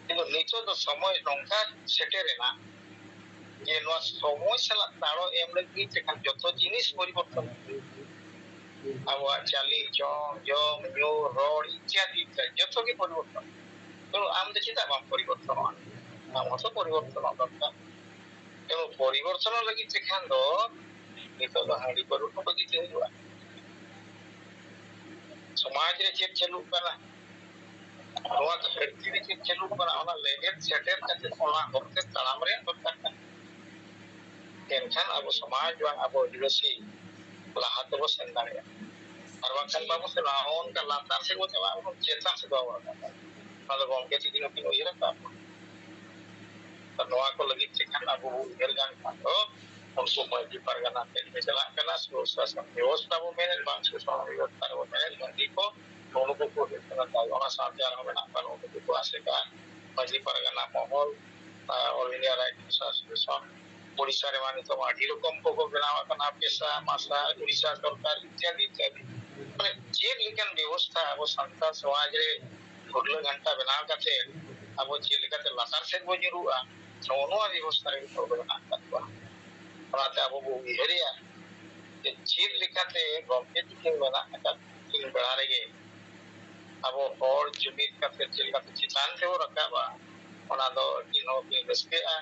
ᱠᱤᱱᱛᱩ ᱱᱤᱛᱚᱜ ᱫᱚ ᱥᱚᱢᱚᱭ ᱱᱚᱝᱠᱟ ᱥᱮᱴᱮᱨᱮᱱᱟ ᱡᱮ ᱱᱚᱣᱟ ᱥᱚᱢᱚᱭ ᱥᱟᱞᱟᱜ ᱛᱟᱲᱚ ᱮᱢ ᱞᱟᱹᱜᱤᱫ ᱛᱮᱠᱷᱟᱱ ᱡᱚᱛᱚ ᱡᱤᱱᱤᱥ ᱯᱚᱨᱤᱵᱚᱨᱛᱚᱱ᱾ ᱟᱵᱚᱣᱟᱜ ᱪᱟᱹᱞᱤ, ᱡᱚᱢ, ᱡᱚᱢ, ᱧᱩ, ᱨᱚᱲ, ᱤᱛᱭᱟᱫᱤ ᱤᱛᱭᱟᱫᱤ ᱡᱚᱛᱚ ᱜᱮ ᱯᱚᱨᱤᱵᱚᱨᱛᱚᱱ᱾ ᱛᱚ ᱟᱢ ᱫᱚ ᱪᱮᱫᱟᱜ ᱵᱟᱢ ᱯᱚᱨᱤᱵᱚᱨᱛᱚᱱᱚᱜᱼᱟ? ᱟᱢ ᱦᱚᱸᱛᱚ ᱯᱚᱨᱤᱵᱚᱨᱛᱚᱱᱚᱜ ᱫᱚᱨᱠᱟᱨ᱾ ᱛᱚ ᱯᱚᱨᱤᱵᱚᱨᱛᱚᱱᱚᱜ ᱞᱟᱹᱜᱤᱫ ᱛᱮᱠᱷᱟᱱ ᱫᱚ ᱱᱤᱛᱚᱜ ᱫᱚ ᱦᱟᱺᱰᱤ ᱯᱟᱹᱣᱨᱟᱹ ᱠᱚ ᱵᱟᱹᱜᱤ ᱛᱮ ᱦᱩᱭᱩᱜᱼᱟ᱾ ᱥᱚᱢᱟᱡᱽ ᱨᱮ ᱪᱮᱫ ᱪᱟᱹᱞᱩᱜ ᱠᱟᱱᱟ, ᱱᱚᱣᱟ ᱫᱷᱟᱹᱨᱛᱤ ᱨᱮ ᱪᱮᱫ ᱪᱟᱹᱞᱩᱜ ᱠᱟᱱᱟ, ᱚᱱᱟ ᱞᱮᱵᱮᱫ ᱥᱮᱴᱮᱨ ᱠᱟᱛᱮ ᱚᱱᱟ ᱦᱚᱨ ᱛᱮ ᱛᱟᱲᱟᱢ ᱨᱮᱭᱟᱜ ᱫᱚᱨᱠᱟᱨ ᱠᱟᱱᱟ᱾ ᱮᱱᱠᱷᱟᱱ ᱟᱵᱚ ᱥᱚᱢᱟᱡᱽ ᱵᱟᱝ ᱟᱵᱚ ᱟᱹᱫᱤᱵᱟᱹᱥᱤ ᱞᱟᱦᱟ ᱛᱮᱵᱚ ᱥᱮᱱ ᱫᱟᱲᱮᱭᱟᱜᱼᱟ᱾ ᱟᱨ ᱵᱟᱝᱠᱷᱟᱱ ᱵᱟᱵᱚ ᱥᱮᱱᱚᱜᱼᱟ, ᱚᱱᱠᱟ ᱞᱟᱛᱟᱨ ᱥᱮᱫ ᱵᱚ ᱪᱟᱞᱟᱜᱼᱟ, ᱵᱚᱱ ᱪᱮᱛᱟᱱ ᱥᱮᱫ ᱵᱟᱵᱚ ᱨᱟᱠᱟᱵᱼᱟ᱾ ᱚᱱᱟ ᱫᱚ ᱜᱚᱢᱠᱮ ᱛᱤᱠᱤᱱ ᱦᱚᱸᱠᱤᱱ ᱩᱭᱦᱟᱹᱨ ᱟᱠᱟᱫ ᱵᱚᱱᱟ᱾ ᱟᱨ ᱱᱚᱣᱟ ᱠᱚ ᱞᱟᱹᱜᱤᱫ ᱛᱮᱠᱷᱟᱱ ᱟᱵᱚ ᱵᱚ ᱩᱭᱦᱟᱹᱨ ᱜᱟᱱ ᱠᱷᱟᱱ ᱫᱚ ᱩᱱᱠᱩ ᱢᱟᱹᱡᱷᱤ ᱯᱟᱨᱜᱟᱱᱟ ᱴᱷᱮᱱ ᱠᱚ ᱪᱟᱞᱟᱜ ᱠᱟᱱᱟ, ᱥᱩᱥᱟᱥᱚᱱ ᱵᱮᱵᱚᱥᱛᱷᱟ ᱵᱚ ᱢᱮᱱᱮᱫ, ᱵᱟᱝ ᱥᱩᱥᱟᱥᱚᱱ ᱵᱮᱵᱚᱥᱛᱷᱟ ᱵᱚ ᱢᱮᱱᱮᱫ, ᱢᱟᱹᱡᱷᱤ ᱠᱚ ᱱᱩᱠᱩ ᱠᱚ ᱦᱩᱭᱩᱜ ᱠᱟᱱᱟ ᱫᱟᱭᱤ᱾ ᱚᱱᱟ ᱥᱟᱶᱛᱮ ᱟᱨᱦᱚᱸ ᱢᱮᱱᱟᱜ ᱠᱚᱣᱟ ᱱᱩᱠᱩ ᱠᱚ ᱟᱥᱮᱠᱟ, ᱢᱟᱹᱡᱷᱤ ᱯᱟᱨᱜᱟᱱᱟ ᱢᱚᱦᱚᱞ, ᱟᱨ All India Rifles Association, Odisha ᱨᱮᱢᱟ ᱱᱤᱛᱚᱜ ᱢᱟ ᱟᱹᱰᱤ ᱨᱚᱠᱚᱢ ᱠᱚᱠᱚ ᱵᱮᱱᱟᱣ ᱟᱠᱟᱱᱟ, ᱯᱮᱥᱟ, ᱢᱟᱥᱟ, ᱳᱰᱤᱥᱟ ᱥᱚᱨᱠᱟᱨ ᱤᱛᱭᱟᱫᱤ ᱤᱛᱭᱟᱫᱤ᱾ ᱢᱟᱱᱮ ᱪᱮᱫ ᱞᱮᱠᱟᱱ ᱵᱮᱵᱚᱥᱛᱷᱟ ᱟᱵᱚ ᱥᱟᱱᱛᱟᱲ ᱥᱚᱢᱟᱡᱽ ᱨᱮ ᱜᱷᱩᱨᱞᱟᱹ ᱜᱷᱟᱱᱴᱟ ᱵᱮᱱᱟᱣ ᱠᱟᱛᱮ ᱟᱵᱚ ᱪᱮᱫ ᱞᱮᱠᱟᱛᱮ ᱞᱟᱛᱟᱨ ᱥᱮᱫ ᱵᱚ ᱧᱩᱨᱩᱜᱼᱟ, ᱱᱚᱜᱼᱚ ᱱᱚᱣᱟ ᱵᱮᱵᱚᱥᱛᱷᱟ ᱨᱮ ᱱᱤᱛᱚᱜ ᱫᱚ ᱢᱮᱱᱟᱜ ᱟᱠᱟᱫ ᱠᱚᱣᱟ᱾ ᱚᱱᱟᱛᱮ ᱟᱵᱚ ᱵᱚ ᱩᱭᱦᱟᱹᱨᱮᱭᱟ ᱡᱮ ᱪᱮᱫ ᱞᱮᱠᱟᱛᱮ ᱜᱚᱢᱠᱮ ᱛᱤᱠᱤᱱ ᱢᱮᱱᱟᱜ ᱟᱠᱟᱫ ᱛᱤᱠᱤᱱ ᱵᱮᱲᱟ ᱨᱮᱜᱮ ᱟᱵᱚ ᱦᱚᱲ ᱡᱩᱢᱤᱫ ᱠᱟᱛᱮ ᱪᱮᱫ ᱞᱮᱠᱟᱛᱮ ᱪᱮᱛᱟᱱ ᱛᱮᱵᱚ ᱨᱟᱠᱟᱵᱼᱟ, ᱚᱱᱟ ᱫᱚ ᱟᱹᱰᱤ ᱦᱚᱲ ᱠᱤᱱ ᱨᱟᱹᱥᱠᱟᱹᱜᱼᱟ᱾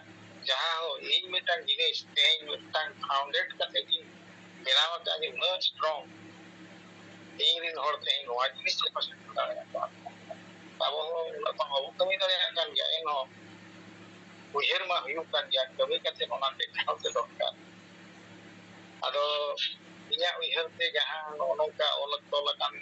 ᱡᱟᱦᱟᱸ ᱦᱚᱸ ᱤᱧ ᱢᱤᱫᱴᱟᱝ ᱡᱤᱱᱤᱥ ᱛᱮᱦᱮᱧ ᱢᱤᱫᱴᱟᱝ founded ᱠᱟᱛᱮ ᱤᱧ ᱵᱮᱱᱟᱣ ᱟᱠᱟᱫ ᱡᱮ ᱩᱱᱟᱹᱜ strong, ᱤᱧ ᱨᱤᱱ ᱦᱚᱲ ᱛᱮᱦᱮᱧ ᱱᱚᱣᱟ ᱡᱤᱱᱤᱥ ᱪᱮᱫ ᱠᱚ ᱥᱮᱴᱮᱨ ᱫᱟᱲᱮᱭᱟᱠᱚᱣᱟ᱾ ᱟᱵᱚ ᱦᱚᱸ ᱩᱱᱟᱹᱜ ᱢᱟ ᱵᱟᱵᱚ ᱠᱟᱹᱢᱤ ᱫᱟᱲᱮᱭᱟᱜ ᱠᱟᱱ ᱜᱮᱭᱟ, ᱮᱱᱦᱚᱸ ᱩᱭᱦᱟᱹᱨ ᱢᱟ ᱦᱩᱭᱩᱜ ᱠᱟᱱ ᱜᱮᱭᱟ, ᱠᱟᱹᱢᱤ ᱠᱟᱛᱮ ᱚᱱᱟ ᱴᱮᱠᱟᱣ ᱛᱮ ᱫᱚᱨᱠᱟᱨ᱾ ᱟᱫᱚ ᱤᱧᱟᱹᱜ ᱩᱭᱦᱟᱹᱨ ᱛᱮ ᱡᱟᱦᱟᱸ ᱱᱚᱜᱼᱚ ᱱᱚᱝᱠᱟ ᱚᱞ ᱛᱚᱞ ᱟᱠᱟᱱ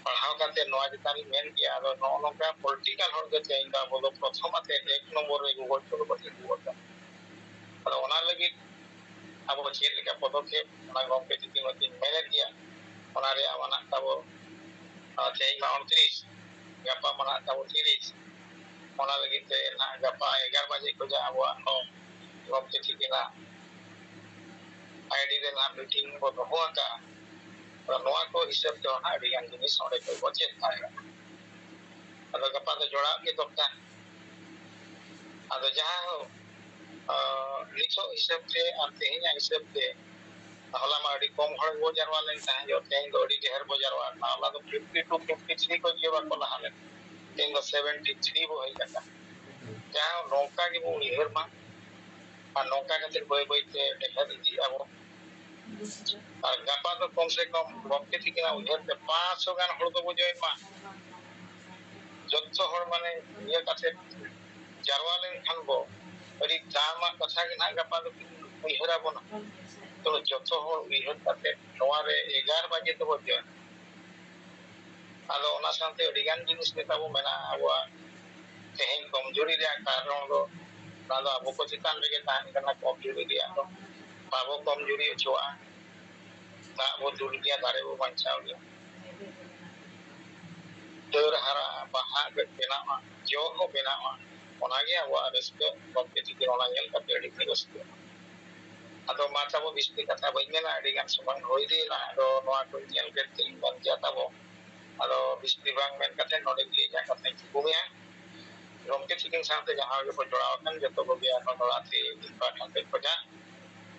ᱯᱟᱲᱦᱟᱣ ᱠᱟᱛᱮ ᱱᱚᱣᱟ ᱪᱮᱛᱟᱱ ᱨᱤᱧ ᱢᱮᱱ ᱠᱮᱜᱼᱟ, ᱟᱫᱚ ᱱᱚᱜᱼᱚ ᱱᱚᱝᱠᱟ political ᱦᱚᱲ ᱜᱮ ᱛᱮᱦᱮᱧ ᱫᱚ ᱟᱵᱚ ᱫᱚ ᱯᱨᱚᱛᱷᱚᱢ ᱟᱛᱮ ᱮᱠ ᱱᱚᱢᱵᱚᱨ ᱨᱮ ᱜᱚᱜᱚᱡ ᱠᱚᱫᱚ ᱠᱚ ᱛᱤᱸᱜᱩ ᱟᱠᱟᱱᱟ᱾ ᱟᱫᱚ ᱚᱱᱟ ᱞᱟᱹᱜᱤᱫ ᱟᱵᱚ ᱪᱮᱫ ᱞᱮᱠᱟ ᱯᱚᱫᱚᱠᱷᱮᱯ, ᱚᱱᱟ ᱜᱚᱢᱠᱮ ᱛᱤᱠᱤᱱ ᱦᱚᱸ ᱠᱤᱱ ᱢᱮᱱᱮᱫ ᱜᱮᱭᱟ, ᱚᱱᱟ ᱨᱮᱭᱟᱜ ᱢᱟᱱᱟᱜ ᱛᱟᱵᱚ, ᱟᱨ ᱛᱮᱦᱮᱧ ᱢᱟ ᱩᱱᱛᱨᱤᱥ, ᱜᱟᱯᱟ ᱢᱟᱱᱟᱜ ᱛᱟᱵᱚ ᱛᱤᱨᱤᱥ᱾ ᱚᱱᱟ ᱞᱟᱹᱜᱤᱫ ᱛᱮ ᱱᱟᱦᱟᱜ ᱜᱟᱯᱟ ᱮᱜᱟᱨᱚ ᱵᱟᱡᱮ ᱠᱷᱚᱱᱟᱜ ᱟᱵᱚᱣᱟᱜ ᱦᱚᱸ ᱜᱚᱢᱠᱮ ᱛᱤᱠᱤᱱᱟᱜ ᱟᱭᱰᱤ ᱨᱮ ᱱᱟᱦᱟᱜ ᱢᱤᱴᱤᱝ ᱵᱚ ᱫᱚᱦᱚ ᱟᱠᱟᱫᱼᱟ᱾ ᱟᱫᱚ ᱱᱚᱣᱟ ᱠᱚ ᱦᱤᱥᱟᱹᱵ ᱛᱮᱦᱚᱸ ᱱᱟᱦᱟᱜ ᱟᱹᱰᱤ ᱜᱟᱱ ᱡᱤᱱᱤᱥ ᱚᱸᱰᱮ ᱠᱷᱚᱱ ᱵᱚ ᱪᱮᱫ ᱫᱟᱲᱮᱭᱟᱜᱼᱟ᱾ ᱟᱫᱚ ᱜᱟᱯᱟ ᱫᱚ ᱡᱚᱲᱟᱣ ᱜᱮ ᱫᱚᱨᱠᱟᱨ᱾ ᱟᱫᱚ ᱡᱟᱦᱟᱸ ᱦᱳᱠ, ᱟᱸ, ᱱᱤᱛᱚᱜ ᱦᱤᱥᱟᱹᱵ ᱛᱮ ᱟᱨ ᱛᱮᱦᱮᱧᱟᱜ ᱦᱤᱥᱟᱹᱵ ᱛᱮ, ᱦᱚᱞᱟ ᱢᱟ ᱟᱹᱰᱤ ᱠᱚᱢ ᱦᱚᱲ ᱵᱚ ᱡᱟᱨᱣᱟ ᱞᱮᱱ ᱛᱟᱦᱮᱸᱫ, ᱛᱮᱦᱮᱧ ᱫᱚ ᱟᱹᱰᱤ ᱰᱷᱮᱨ ᱵᱚ ᱡᱟᱨᱣᱟ ᱠᱟᱱᱟ᱾ ᱦᱚᱞᱟ ᱫᱚ fifty two, fifty three ᱠᱚ ᱡᱤᱭᱟᱹᱣᱟ ᱠᱚ ᱞᱟᱦᱟ ᱞᱮᱱ, ᱛᱮᱦᱮᱧ ᱫᱚ seventy three ᱵᱚ ᱦᱮᱡ ᱟᱠᱟᱱᱟ᱾ ᱡᱟᱦᱟᱸ ᱱᱚᱝᱠᱟ ᱜᱮᱵᱚ ᱩᱭᱦᱟᱹᱨ ᱢᱟ ᱟᱨ ᱱᱚᱝᱠᱟ ᱠᱟᱛᱮ ᱵᱟᱹᱭ ᱵᱟᱹᱭ ᱛᱮ ᱰᱷᱮᱨ ᱤᱫᱤᱜ ᱟᱵᱚ᱾ ᱟᱨ ᱜᱟᱯᱟ ᱫᱚ ᱠᱚᱢ ᱥᱮ ᱠᱚᱢ ᱜᱚᱢᱠᱮ ᱛᱤᱠᱤᱱᱟᱜ ᱩᱭᱦᱟᱹᱨ ᱛᱮ ᱯᱟᱸᱪᱥᱚ ᱜᱟᱱ ᱦᱚᱲ ᱫᱚᱵᱚ join ᱢᱟ᱾ ᱡᱚᱛᱚ ᱦᱚᱲ ᱢᱟᱱᱮ ᱤᱭᱟᱹ ᱠᱟᱛᱮ ᱡᱟᱨᱣᱟ ᱞᱮᱱᱠᱷᱟᱱ ᱵᱚ, ᱟᱹᱰᱤ ᱫᱟᱢᱟᱜ ᱠᱟᱛᱷᱟ ᱜᱮ ᱱᱟᱦᱟᱜ ᱜᱟᱯᱟ ᱫᱚᱠᱤᱱ ᱩᱭᱦᱟᱹᱨ ᱟᱵᱚᱱᱟ᱾ ᱛᱚ ᱡᱚᱛᱚ ᱦᱚᱲ ᱩᱭᱦᱟᱹᱨ ᱠᱟᱛᱮ ᱱᱚᱣᱟ ᱨᱮ ᱮᱜᱟᱨᱚ ᱵᱟᱡᱮ ᱛᱮᱵᱚ join᱾ ᱟᱫᱚ ᱚᱱᱟ ᱥᱟᱶᱛᱮ ᱟᱹᱰᱤ ᱜᱟᱱ ᱡᱤᱱᱤᱥ ᱜᱮ ᱛᱟᱵᱚ ᱢᱮᱱᱟᱜᱼᱟ ᱟᱵᱚᱣᱟᱜ᱾ ᱛᱮᱦᱮᱧ ᱠᱚᱢᱡᱩᱨᱤ ᱨᱮᱭᱟᱜ ᱠᱟᱨᱚᱱ ᱫᱚ, ᱚᱱᱟ ᱫᱚ ᱟᱵᱚ ᱠᱚ ᱪᱮᱛᱟᱱ ᱨᱮᱜᱮ ᱛᱟᱦᱮᱱ ᱠᱟᱱᱟ᱾ ᱠᱚᱢᱡᱩᱨᱤ ᱨᱮᱭᱟᱜ ᱫᱚ ᱵᱟᱵᱚ ᱠᱚᱢᱡᱩᱨᱤ ᱦᱚᱪᱚᱣᱟᱜᱼᱟ᱾ ᱫᱟᱜ ᱵᱚ ᱫᱩᱞ ᱜᱮᱭᱟ, ᱫᱟᱨᱮ ᱵᱚ ᱵᱟᱧᱪᱟᱣ ᱜᱮᱭᱟ᱾ ᱰᱟᱹᱨ ᱦᱟᱨᱟᱜᱼᱟ, ᱵᱟᱦᱟ ᱵᱮᱱᱟᱜᱼᱟ, ᱡᱚ ᱦᱚᱸ ᱵᱮᱱᱟᱜᱼᱟ᱾ ᱚᱱᱟᱜᱮ ᱟᱵᱚᱣᱟᱜ ᱨᱟᱹᱥᱠᱟᱹ ᱜᱚᱢᱠᱮ ᱛᱤᱠᱤᱱ ᱚᱱᱟ ᱧᱮᱞ ᱠᱟᱛᱮ ᱟᱹᱰᱤ ᱠᱚ ᱨᱟᱹᱥᱠᱟᱹᱜᱼᱟ᱾ ᱟᱫᱚ ᱢᱟ ᱛᱟᱵᱚ ᱵᱤᱥᱛᱤ ᱠᱟᱛᱷᱟ ᱵᱟᱹᱧ ᱢᱮᱱᱟ, ᱟᱹᱰᱤ ᱜᱟᱱ ᱥᱚᱢᱚᱭ ᱦᱩᱭ ᱤᱫᱤᱭᱮᱱᱟ᱾ ᱟᱫᱚ ᱱᱚᱣᱟ ᱠᱚ ᱧᱮᱞ ᱠᱮᱫ ᱛᱮ ᱤᱧ ᱵᱟᱧᱪᱟᱣ ᱛᱟᱵᱚ᱾ ᱟᱫᱚ ᱵᱤᱥᱛᱤ ᱵᱟᱝ ᱢᱮᱱ ᱠᱟᱛᱮ ᱱᱚᱰᱮ ᱜᱮ ᱤᱧᱟᱹᱜ ᱠᱟᱛᱷᱟᱧ ᱛᱷᱩᱠᱩᱢᱮᱜᱼᱟ᱾ ᱜᱚᱢᱠᱮ ᱛᱤᱠᱤᱱ ᱥᱟᱶᱛᱮ ᱡᱟᱦᱟᱸ ᱜᱮᱠᱚ ᱡᱚᱲᱟᱣ ᱟᱠᱟᱱ ᱡᱚᱛᱚ ᱠᱚᱜᱮ ᱟᱨᱦᱚᱸ ᱫᱚᱦᱲᱟ ᱛᱮ ᱤᱧ ᱯᱟᱦᱴᱟ ᱥᱮᱫ ᱠᱷᱚᱱᱟᱜ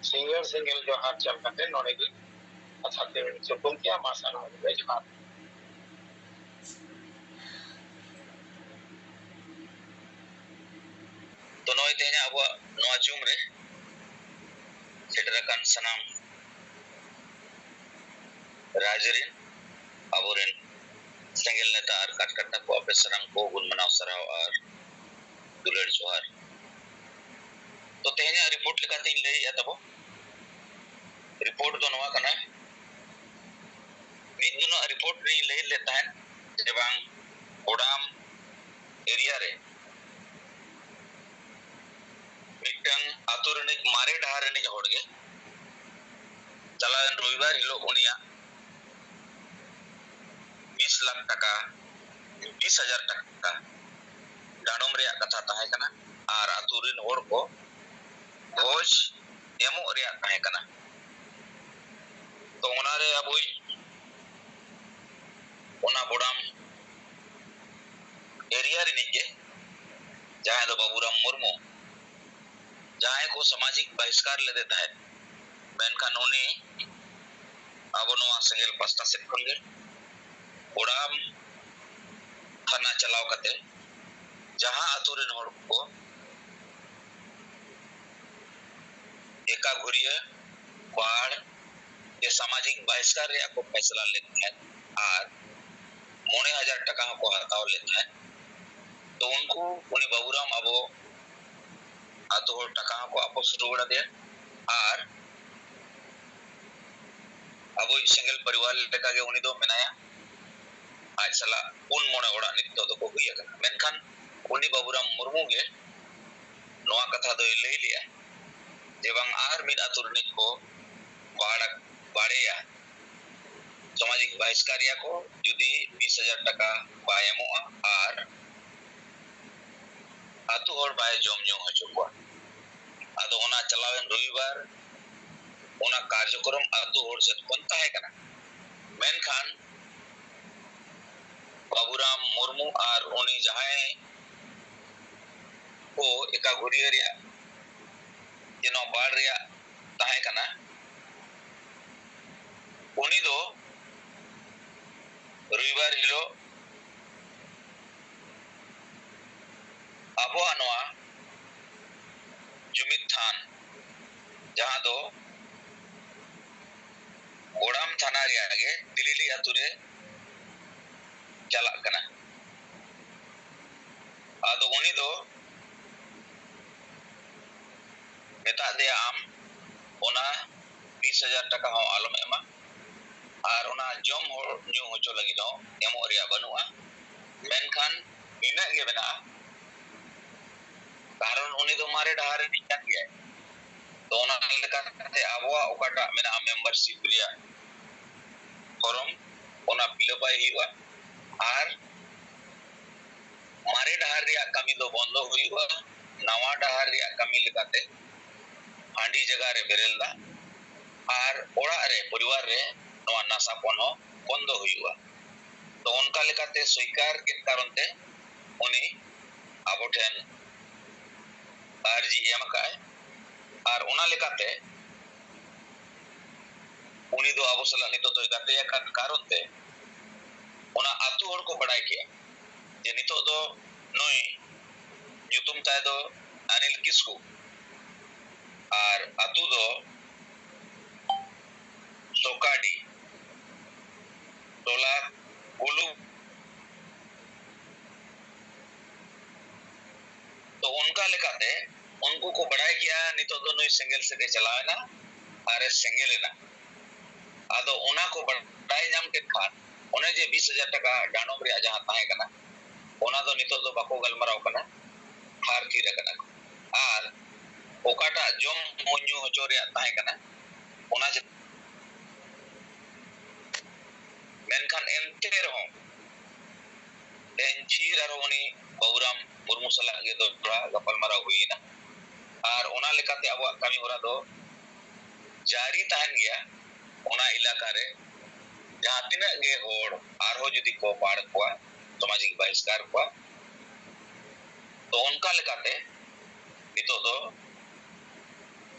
ᱥᱤᱸᱜᱟᱹᱲ ᱥᱤᱸᱜᱟᱹᱲ ᱡᱚᱦᱟᱨ ᱪᱟᱞ ᱠᱟᱛᱮ ᱱᱚᱰᱮ ᱜᱮ ᱠᱟᱛᱷᱟ ᱛᱮ ᱛᱷᱩᱠᱩᱢ ᱠᱮᱜᱼᱟ᱾ ᱢᱟ ᱥᱟᱱᱟᱢ ᱠᱚᱜᱮ ᱡᱚᱦᱟᱨ᱾ ᱛᱚ ᱱᱚᱜᱼᱚᱭ ᱛᱮᱦᱮᱧᱟᱜ ᱟᱵᱚᱣᱟᱜ ᱱᱚᱣᱟ ᱡᱩᱢ ᱨᱮ ᱥᱮᱴᱮᱨ ᱟᱠᱟᱱ ᱥᱟᱱᱟᱢ ᱨᱟᱡᱽ ᱨᱮᱱ ᱟᱵᱚᱨᱮᱱ ᱥᱮᱸᱜᱮᱞ ᱱᱮᱛᱟ ᱟᱨ ᱠᱟᱴᱠᱟᱴᱟ ᱠᱚ, ᱟᱯᱮ ᱥᱟᱱᱟᱢ ᱠᱚ ᱜᱩᱱ ᱢᱟᱱᱟᱣ ᱥᱟᱨᱦᱟᱣ ᱟᱨ ᱫᱩᱞᱟᱹᱲ ᱡᱚᱦᱟᱨ᱾ ᱛᱚ ᱛᱮᱦᱮᱧᱟᱜ ᱨᱤᱯᱳᱨᱴ ᱞᱮᱠᱟᱛᱮᱧ ᱞᱟᱹᱭᱮᱫᱼᱟ ᱛᱟᱵᱚ, ᱨᱤᱯᱳᱨᱴ ᱫᱚ ᱱᱚᱣᱟ ᱠᱟᱱᱟ, ᱢᱤᱫ ᱫᱤᱱᱟᱜ ᱨᱤᱯᱳᱨᱴ ᱨᱤᱧ ᱞᱟᱹᱭ ᱞᱮᱫ ᱛᱟᱦᱮᱸᱫ ᱡᱮ ᱵᱟᱝ ᱵᱚᱰᱟᱢ ᱮᱨᱤᱭᱟ ᱨᱮ ᱢᱤᱫᱴᱟᱝ ᱟᱛᱳ ᱨᱤᱱᱤᱡ ᱢᱟᱨᱮ ᱰᱟᱦᱟᱨ ᱨᱤᱱᱤᱡ ᱦᱚᱲ ᱜᱮ ᱪᱟᱞᱟᱣᱮᱱ ᱨᱚᱵᱤᱵᱟᱨ ᱦᱤᱞᱳᱜ ᱩᱱᱤᱭᱟᱜ ᱵᱤᱥ ᱞᱟᱠᱷ ᱴᱟᱠᱟ, ᱵᱤᱥ ᱦᱟᱡᱟᱨ ᱴᱟᱠᱟ ᱰᱟᱸᱰᱚᱢ ᱨᱮᱭᱟᱜ ᱠᱟᱛᱷᱟ ᱛᱟᱦᱮᱸ ᱠᱟᱱᱟ ᱟᱨ ᱟᱛᱳ ᱨᱤᱱ ᱦᱚᱲ ᱠᱚ ᱜᱷᱚᱡᱽ ᱮᱢᱚᱜ ᱨᱮᱭᱟᱜ ᱛᱟᱦᱮᱸ ᱠᱟᱱᱟ᱾ ᱛᱚ ᱚᱱᱟᱨᱮ ᱟᱵᱚᱭᱤᱡ ᱚᱱᱟ ᱵᱚᱰᱟᱢ ᱮᱨᱤᱭᱟ ᱨᱤᱱᱤᱡ ᱜᱮ ᱡᱟᱦᱟᱸᱭ ᱫᱚ ᱵᱟᱵᱩᱨᱟᱢ ᱢᱩᱨᱢᱩ, ᱡᱟᱦᱟᱸᱭ ᱠᱚ ᱥᱟᱢᱟᱡᱤᱠ ᱵᱟᱦᱤᱥᱠᱟᱨ ᱞᱮᱫᱮ ᱛᱟᱦᱮᱸᱫ, ᱢᱮᱱᱠᱷᱟᱱ ᱩᱱᱤ ᱟᱵᱚ ᱱᱚᱣᱟ ᱥᱮᱸᱜᱮᱞ ᱯᱟᱥᱴᱟ ᱥᱮᱫ ᱠᱷᱚᱱ ᱜᱮ ᱵᱚᱰᱟᱢ ᱛᱷᱟᱱᱟ ᱪᱟᱞᱟᱣ ᱠᱟᱛᱮ ᱡᱟᱦᱟᱸ ᱟᱛᱳ ᱨᱮᱱ ᱦᱚᱲ ᱠᱚ ᱮᱠᱟ ᱜᱷᱩᱨᱤᱭᱟᱹ ᱵᱟᱲ ᱥᱮ ᱥᱟᱢᱟᱡᱤᱠ ᱵᱟᱦᱤᱥᱠᱟᱨ ᱨᱮᱭᱟᱜ ᱠᱚ ᱯᱷᱮᱥᱞᱟ ᱞᱮᱫ ᱛᱟᱦᱮᱸᱫ ᱟᱨ ᱢᱚᱬᱮ ᱦᱟᱡᱟᱨ ᱴᱟᱠᱟ ᱦᱚᱸᱠᱚ ᱦᱟᱛᱟᱣ ᱞᱮᱫ ᱛᱟᱦᱮᱸᱫ, ᱛᱚ ᱩᱱᱠᱩ ᱩᱱᱤ ᱵᱟᱵᱩᱨᱟᱢ ᱟᱵᱚ ᱟᱛᱳ ᱦᱚᱲ ᱴᱟᱠᱟ ᱦᱚᱸᱠᱚ ᱟᱯᱚᱥ ᱨᱩᱣᱟᱹᱲ ᱟᱫᱮᱭᱟ ᱟᱨ ᱟᱵᱚᱭᱤᱡ ᱥᱮᱸᱜᱮᱞ ᱯᱚᱨᱤᱵᱟᱨ ᱞᱮᱠᱟᱜᱮ ᱩᱱᱤ ᱫᱚ ᱢᱮᱱᱟᱭᱟ᱾ ᱟᱡ ᱥᱟᱞᱟᱜ ᱯᱩᱱ ᱢᱚᱬᱮ ᱚᱲᱟᱜ ᱱᱤᱛᱚᱜ ᱫᱚᱠᱚ ᱦᱩᱭ ᱟᱠᱟᱱᱟ, ᱢᱮᱱᱠᱷᱟᱱ ᱩᱱᱤ ᱵᱟᱵᱩᱨᱟᱢ ᱢᱩᱨᱢᱩ ᱜᱮ ᱱᱚᱣᱟ ᱠᱟᱛᱷᱟ ᱫᱚᱭ ᱞᱟᱹᱭ ᱞᱮᱜᱼᱟ ᱡᱮ ᱵᱟᱝ ᱟᱨ ᱢᱤᱫ ᱟᱛᱳ ᱨᱤᱱᱤᱡ ᱠᱚ ᱵᱟᱲ-, ᱵᱟᱲᱮᱭᱟ, ᱥᱟᱢᱟᱡᱤᱠ ᱵᱟᱦᱤᱥᱠᱟᱨᱤᱭᱟ ᱠᱚ ᱡᱩᱫᱤ ᱵᱤᱥ ᱦᱟᱡᱟᱨ ᱴᱟᱠᱟ ᱵᱟᱭ ᱮᱢᱚᱜᱼᱟ ᱟᱨ ᱟᱛᱳ ᱦᱚᱲ ᱵᱟᱭ ᱡᱚᱢ ᱧᱩ ᱦᱚᱪᱚ ᱠᱚᱣᱟ᱾ ᱟᱫᱚ ᱚᱱᱟ ᱪᱟᱞᱟᱣᱮᱱ ᱨᱚᱵᱤᱵᱟᱨ ᱚᱱᱟ ᱠᱟᱨᱡᱚᱠᱨᱚᱢ ᱟᱛᱳ ᱦᱚᱲ ᱥᱮᱫ ᱠᱷᱚᱱ ᱛᱟᱦᱮᱸ ᱠᱟᱱᱟ, ᱢᱮᱱᱠᱷᱟᱱ ᱵᱟᱵᱩᱨᱟᱢ ᱢᱩᱨᱢᱩ ᱟᱨ ᱩᱱᱤ ᱡᱟᱦᱟᱸᱭ ᱠᱚ ᱮᱠᱟ ᱜᱷᱩᱨᱤᱭᱟᱹ ᱨᱮᱭᱟᱜ ᱡᱮ ᱱᱚᱣᱟ ᱵᱟᱲ ᱨᱮᱭᱟᱜ ᱛᱟᱦᱮᱸ ᱠᱟᱱᱟ, ᱩᱱᱤ ᱫᱚ ᱨᱚᱵᱤᱵᱟᱨ ᱦᱤᱞᱳᱜ ᱟᱵᱚᱣᱟᱜ ᱱᱚᱣᱟ ᱠᱷᱟᱱ, ᱡᱟᱦᱟᱸ ᱫᱚ ᱵᱳᱲᱟᱢ ᱛᱷᱟᱱᱟ ᱨᱮᱭᱟᱜ ᱜᱮ ᱛᱤᱞᱤᱞᱤ ᱟᱛᱳ ᱨᱮ ᱪᱟᱞᱟᱜ ᱠᱟᱱᱟ᱾ ᱟᱫᱚ ᱩᱱᱤ ᱫᱚ ᱢᱮᱛᱟᱜ ᱫᱮᱭᱟ, "ᱟᱢ ᱚᱱᱟ ᱵᱤᱥ ᱦᱟᱡᱟᱨ ᱴᱟᱠᱟ ᱦᱚᱸ ᱟᱞᱚᱢ ᱮᱢᱟ, ᱟᱨ ᱚᱱᱟ ᱡᱚᱢ ᱦᱚᱲ ᱧᱩ ᱦᱚᱪᱚ ᱞᱟᱹᱜᱤᱫ ᱦᱚᱸ ᱮᱢᱚᱜ ᱨᱮᱭᱟᱜ ᱵᱟᱹᱱᱩᱜᱼᱟ, ᱢᱮᱱᱠᱷᱟᱱ ᱱᱤᱱᱟᱹᱜ ᱜᱮ ᱢᱮᱱᱟᱜᱼᱟ, ᱠᱟᱨᱚᱱ ᱩᱱᱤ ᱫᱚ ᱢᱟᱨᱮ ᱰᱟᱦᱟᱨ ᱨᱤᱱᱤᱡ ᱠᱟᱱ ᱜᱮᱭᱟᱭ᱾ ᱛᱚ ᱚᱱᱟ ᱞᱮᱠᱟᱛᱮ ᱟᱵᱚᱣᱟᱜ ᱚᱠᱟᱴᱟᱜ ᱢᱮᱱᱟᱜᱼᱟ ᱢᱮᱢᱵᱟᱨᱥᱤᱯ ᱨᱮᱭᱟᱜ ᱯᱷᱚᱨᱚᱢ, ᱚᱱᱟ ᱯᱷᱤᱞᱟᱯᱟᱭ ᱦᱩᱭᱩᱜᱼᱟ, ᱟᱨ ᱢᱟᱨᱮ ᱰᱟᱦᱟᱨ ᱨᱮᱭᱟᱜ ᱠᱟᱹᱢᱤ ᱫᱚ ᱵᱚᱱᱫᱚ ᱦᱩᱭᱩᱜᱼᱟ, ᱱᱟᱣᱟ ᱰᱟᱦᱟᱨ ᱨᱮᱭᱟᱜ ᱠᱟᱹᱢᱤ ᱞᱮᱠᱟᱛᱮ ᱦᱟᱺᱰᱤ ᱡᱟᱭᱜᱟ ᱨᱮ ᱵᱮᱨᱮᱞ ᱫᱟᱜ ᱟᱨ ᱚᱲᱟᱜ ᱨᱮ, ᱯᱚᱨᱤᱵᱟᱨ ᱨᱮ ᱱᱚᱣᱟ ᱱᱟᱥᱟ ᱯᱚᱱ ᱦᱚᱸ ᱵᱚᱱᱫᱚ ᱦᱩᱭᱩᱜᱼᱟ᱾ ᱛᱚ ᱚᱱᱠᱟ ᱞᱮᱠᱟᱛᱮ ᱥᱚᱨᱠᱟᱨ ᱠᱮᱫ ᱠᱟᱨᱚᱱ ᱛᱮ ᱩᱱᱤ ᱟᱵᱚ ᱴᱷᱮᱱ ᱟᱨᱡᱤ ᱮᱢ ᱟᱠᱟᱫᱼᱟᱭ, ᱟᱨ ᱚᱱᱟ ᱞᱮᱠᱟᱛᱮ ᱩᱱᱤ ᱫᱚ ᱟᱵᱚ ᱥᱟᱞᱟᱜ ᱱᱤᱛᱚᱜ ᱫᱚᱭ ᱜᱟᱛᱮ ᱟᱠᱟᱱ ᱠᱟᱨᱚᱱ ᱛᱮ ᱚᱱᱟ ᱟᱹᱛᱩ ᱦᱚᱲ ᱠᱚ ᱵᱟᱲᱟᱭ ᱠᱮᱜᱼᱟ ᱡᱮ ᱱᱤᱛᱚᱜ ᱫᱚ ᱱᱩᱭ ᱧᱩᱛᱩᱢ ᱛᱟᱭ ᱫᱚ ᱚᱱᱤᱞ ᱠᱤᱥᱠᱩ, ᱟᱨ ᱟᱹᱛᱩ ᱫᱚ ᱥᱚᱠᱟᱰᱤ, ᱴᱚᱞᱟ ᱜᱩᱞᱩ᱾ ᱛᱚ ᱚᱱᱠᱟ ᱞᱮᱠᱟᱛᱮ ᱩᱱᱠᱩ ᱠᱚ ᱵᱟᱲᱟᱭ ᱠᱮᱜᱼᱟ ᱱᱤᱛᱚᱜ ᱫᱚ ᱱᱩᱭ ᱥᱮᱸᱜᱮᱞ ᱥᱮᱫ ᱮ ᱪᱟᱞᱟᱣ ᱮᱱᱟ ᱟᱨ ᱮ ᱥᱮᱸᱜᱮᱞ ᱮᱱᱟ᱾ ᱟᱫᱚ ᱚᱱᱟ ᱠᱚ ᱵᱟᱲᱟᱭ ᱧᱟᱢ ᱠᱮᱫ ᱠᱷᱟᱱ ᱚᱱᱮ ᱡᱮ ᱵᱤᱥ ᱦᱟᱡᱟᱨ ᱴᱟᱠᱟ ᱰᱟᱸᱰᱚᱢ ᱨᱮᱭᱟᱜ ᱡᱟᱦᱟᱸ ᱛᱟᱦᱮᱸ ᱠᱟᱱᱟ, ᱚᱱᱟ ᱫᱚ ᱱᱤᱛᱚᱜ ᱫᱚ ᱵᱟᱠᱚ ᱜᱟᱞᱢᱟᱨᱟᱣ ᱠᱟᱱᱟ, ᱦᱟᱨ ᱛᱷᱤᱨ ᱟᱠᱟᱱᱟ ᱠᱚ᱾ ᱟᱨ ᱚᱠᱟᱴᱟᱜ ᱡᱚᱢ ᱧᱩ ᱦᱚᱪᱚ ᱨᱮᱭᱟᱜ ᱛᱟᱦᱮᱸ ᱠᱟᱱᱟ, ᱚᱱᱟ ᱪᱮᱛᱟᱱ ᱢᱮᱱᱠᱷᱟᱱ ᱮᱱᱛᱮ ᱨᱮᱦᱚᱸ ᱛᱮᱦᱮᱧ ᱯᱷᱤᱨ ᱟᱨᱦᱚᱸ ᱩᱱᱤ ᱵᱟᱵᱩᱨᱟᱢ ᱢᱩᱨᱢᱩ ᱥᱟᱞᱟᱜ ᱜᱮ ᱫᱚᱦᱲᱟ ᱜᱟᱯᱟᱞᱢᱟᱨᱟᱣ ᱦᱩᱭᱮᱱᱟ᱾ ᱟᱨ ᱚᱱᱟ ᱞᱮᱠᱟᱛᱮ ᱟᱵᱚᱣᱟᱜ ᱠᱟᱹᱢᱤ ᱦᱚᱨᱟ ᱫᱚ ᱡᱟᱹᱨᱤ ᱛᱟᱦᱮᱱ ᱜᱮᱭᱟ᱾ ᱚᱱᱟ ᱮᱞᱟᱠᱟ ᱨᱮ ᱡᱟᱦᱟᱸ ᱛᱤᱱᱟᱹᱜ ᱜᱮ ᱦᱚᱲ ᱟᱨᱦᱚᱸ ᱡᱩᱫᱤ ᱠᱚ ᱯᱟᱲ ᱠᱚᱣᱟ, ᱥᱟᱢᱟᱡᱤᱠ ᱵᱟᱦᱤᱥᱠᱟᱨ ᱠᱚᱣᱟ, ᱛᱚ ᱚᱱᱠᱟ ᱞᱮᱠᱟᱛᱮ ᱱᱤᱛᱚᱜ ᱫᱚ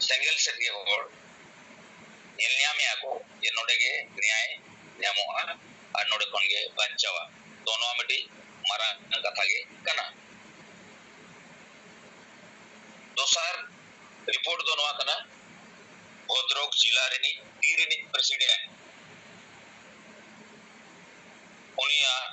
ᱥᱮᱸᱜᱮᱞ ᱥᱮᱫ ᱜᱮ ᱦᱚᱲ ᱧᱮᱞ ᱧᱟᱢᱮᱜᱼᱟ ᱠᱚ ᱡᱮ ᱱᱚᱰᱮ ᱜᱮ ᱱᱮᱭᱟᱭ ᱧᱟᱢᱚᱜᱼᱟ ᱟᱨ ᱱᱚᱰᱮ ᱠᱷᱚᱱ ᱜᱮ ᱵᱟᱧᱪᱟᱣᱟ᱾ ᱛᱚ ᱱᱚᱣᱟ ᱢᱤᱫᱴᱤᱡ ᱢᱟᱨᱟᱝ ᱠᱟᱛᱷᱟ ᱜᱮ ᱠᱟᱱᱟ᱾ ᱫᱚᱥᱟᱨ ᱨᱤᱯᱳᱨᱴ ᱫᱚ ᱱᱚᱣᱟ ᱠᱟᱱᱟ, ᱵᱷᱚᱫᱨᱚᱠ ᱡᱤᱞᱟ ᱨᱤᱱᱤᱡ ᱛᱤ ᱨᱤᱱᱤᱡ ᱯᱨᱮᱥᱤᱰᱮᱱᱴ, ᱩᱱᱤᱭᱟᱜ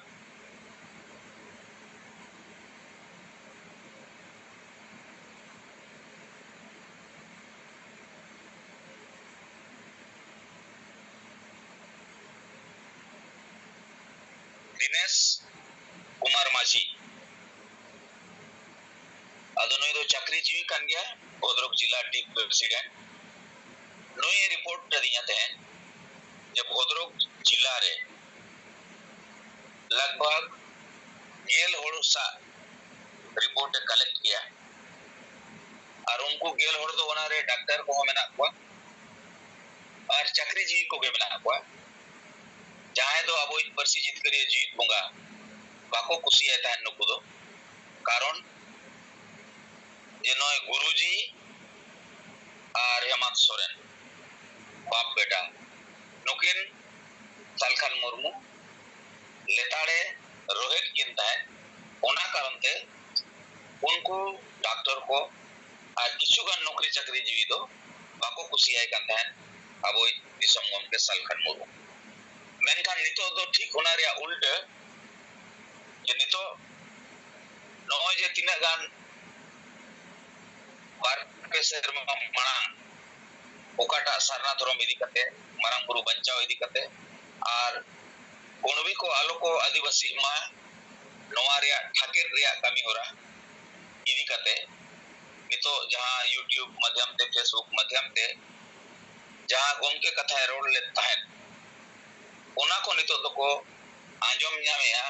ᱫᱤᱱᱮᱥ ᱠᱩᱢᱟᱨ ᱢᱟᱹᱡᱷᱤ᱾ ᱟᱫᱚ ᱱᱩᱭ ᱫᱚ ᱪᱟᱹᱠᱨᱤ ᱡᱤᱣᱤ ᱠᱟᱱ ᱜᱮᱭᱟ, ᱵᱷᱚᱫᱨᱚᱠ ᱡᱤᱞᱟ ᱴᱤᱢ ᱯᱨᱮᱥᱤᱰᱮᱱᱴ᱾ ᱱᱩᱭ ᱮ ᱨᱤᱯᱳᱨᱴ ᱟᱹᱫᱤᱧᱟ ᱛᱟᱦᱮᱸᱫ ᱡᱮ ᱵᱷᱚᱫᱨᱚᱠ ᱡᱤᱞᱟ ᱨᱮ ᱞᱟᱜᱽ ᱵᱷᱟᱜᱽ ᱜᱮᱞ ᱦᱚᱲ ᱥᱟᱶ ᱨᱤᱯᱳᱨᱴ ᱮ ᱠᱟᱞᱮᱠᱴ ᱠᱮᱭᱟ᱾ ᱟᱨ ᱩᱱᱠᱩ ᱜᱮᱞ ᱦᱚᱲ ᱫᱚ ᱚᱱᱟᱨᱮ ᱰᱟᱠᱛᱟᱨ ᱠᱚᱦᱚᱸ ᱢᱮᱱᱟᱜ ᱠᱚᱣᱟ ᱟᱨ ᱪᱟᱹᱠᱨᱤ ᱡᱤᱣᱤ ᱠᱚᱜᱮ ᱢᱮᱱᱟᱜ ᱠᱚᱣᱟ᱾ ᱡᱟᱦᱟᱸᱭ ᱫᱚ ᱟᱵᱚᱭᱤᱡ ᱯᱟᱹᱨᱥᱤ ᱡᱤᱛᱠᱟᱹᱨᱤᱭᱟᱹ ᱡᱤᱣᱤᱫ ᱵᱚᱸᱜᱟ ᱵᱟᱠᱚ ᱠᱩᱥᱤᱭᱟᱭ ᱛᱟᱦᱮᱸᱫ ᱱᱩᱠᱩ ᱫᱚ᱾ ᱠᱟᱨᱚᱱ ᱡᱮ ᱱᱚᱜᱼᱚᱭ ᱜᱩᱨᱩᱡᱤ ᱟᱨ ᱦᱮᱢᱟᱱᱛ ᱥᱚᱨᱮᱱ, ᱵᱟᱯ ᱵᱮᱴᱟ, ᱱᱩᱠᱤᱱ ᱥᱟᱞᱠᱷᱟᱱ ᱢᱩᱨᱢᱩ ᱞᱮᱛᱟᱲᱮ ᱨᱳᱦᱮᱫ ᱠᱤᱱ ᱛᱟᱦᱮᱸᱫ᱾ ᱚᱱᱟ ᱠᱟᱨᱚᱱ ᱛᱮ ᱩᱱᱠᱩ ᱰᱟᱠᱛᱚᱨ ᱠᱚ ᱟᱨ ᱠᱤᱪᱷᱩ ᱜᱟᱱ ᱱᱚᱠᱨᱤ ᱪᱟᱹᱠᱨᱤ ᱡᱤᱣᱤ ᱫᱚ ᱵᱟᱠᱚ ᱠᱩᱥᱤᱭᱟᱭ ᱠᱟᱱ ᱛᱟᱦᱮᱸᱫ ᱟᱵᱚᱭᱤᱡ ᱫᱤᱥᱚᱢ ᱜᱚᱢᱠᱮ ᱥᱟᱞᱠᱷᱟᱱ ᱢᱩᱨᱢᱩ᱾ ᱢᱮᱱᱠᱷᱟᱱ ᱱᱤᱛᱚᱜ ᱫᱚ ᱴᱷᱤᱠ ᱚᱱᱟ ᱨᱮᱭᱟᱜ ᱩᱞᱴᱟᱹ, ᱡᱮ ᱱᱤᱛᱚᱜ ᱱᱚᱜᱼᱚᱭ ᱡᱮ ᱛᱤᱱᱟᱹᱜ ᱜᱟᱱ ᱵᱟᱨ ᱯᱮ ᱥᱮᱨᱢᱟ ᱢᱟᱲᱟᱝ ᱚᱠᱟᱴᱟᱜ ᱥᱟᱨᱱᱟ ᱫᱷᱚᱨᱚᱢ ᱤᱫᱤ ᱠᱟᱛᱮ, ᱢᱟᱨᱟᱝ ᱵᱩᱨᱩ ᱵᱟᱧᱪᱟᱣ ᱤᱫᱤ ᱠᱟᱛᱮ ᱟᱨ ᱠᱩᱬᱵᱤ ᱠᱚ ᱟᱞᱚ ᱠᱚ ᱟᱹᱫᱤᱵᱟᱹᱥᱤᱜ ᱢᱟ, ᱱᱚᱣᱟ ᱨᱮᱭᱟᱜ ᱴᱷᱟᱠᱮᱫ ᱨᱮᱭᱟᱜ ᱠᱟᱹᱢᱤ ᱦᱚᱨᱟ ᱤᱫᱤ ᱠᱟᱛᱮ ᱱᱤᱛᱚᱜ ᱡᱟᱦᱟᱸ YouTube ᱢᱟᱫᱷᱭᱚᱢ ᱛᱮ, Facebook ᱢᱟᱫᱷᱭᱚᱢ ᱛᱮ ᱡᱟᱦᱟᱸ ᱜᱚᱢᱠᱮ ᱠᱟᱛᱷᱟᱭ ᱨᱚᱲ ᱞᱮᱫ ᱛᱟᱦᱮᱸᱫ, ᱚᱱᱟ ᱠᱚ ᱱᱤᱛᱚᱜ ᱫᱚᱠᱚ ᱟᱸᱡᱚᱢ ᱧᱟᱢᱮᱜᱼᱟ,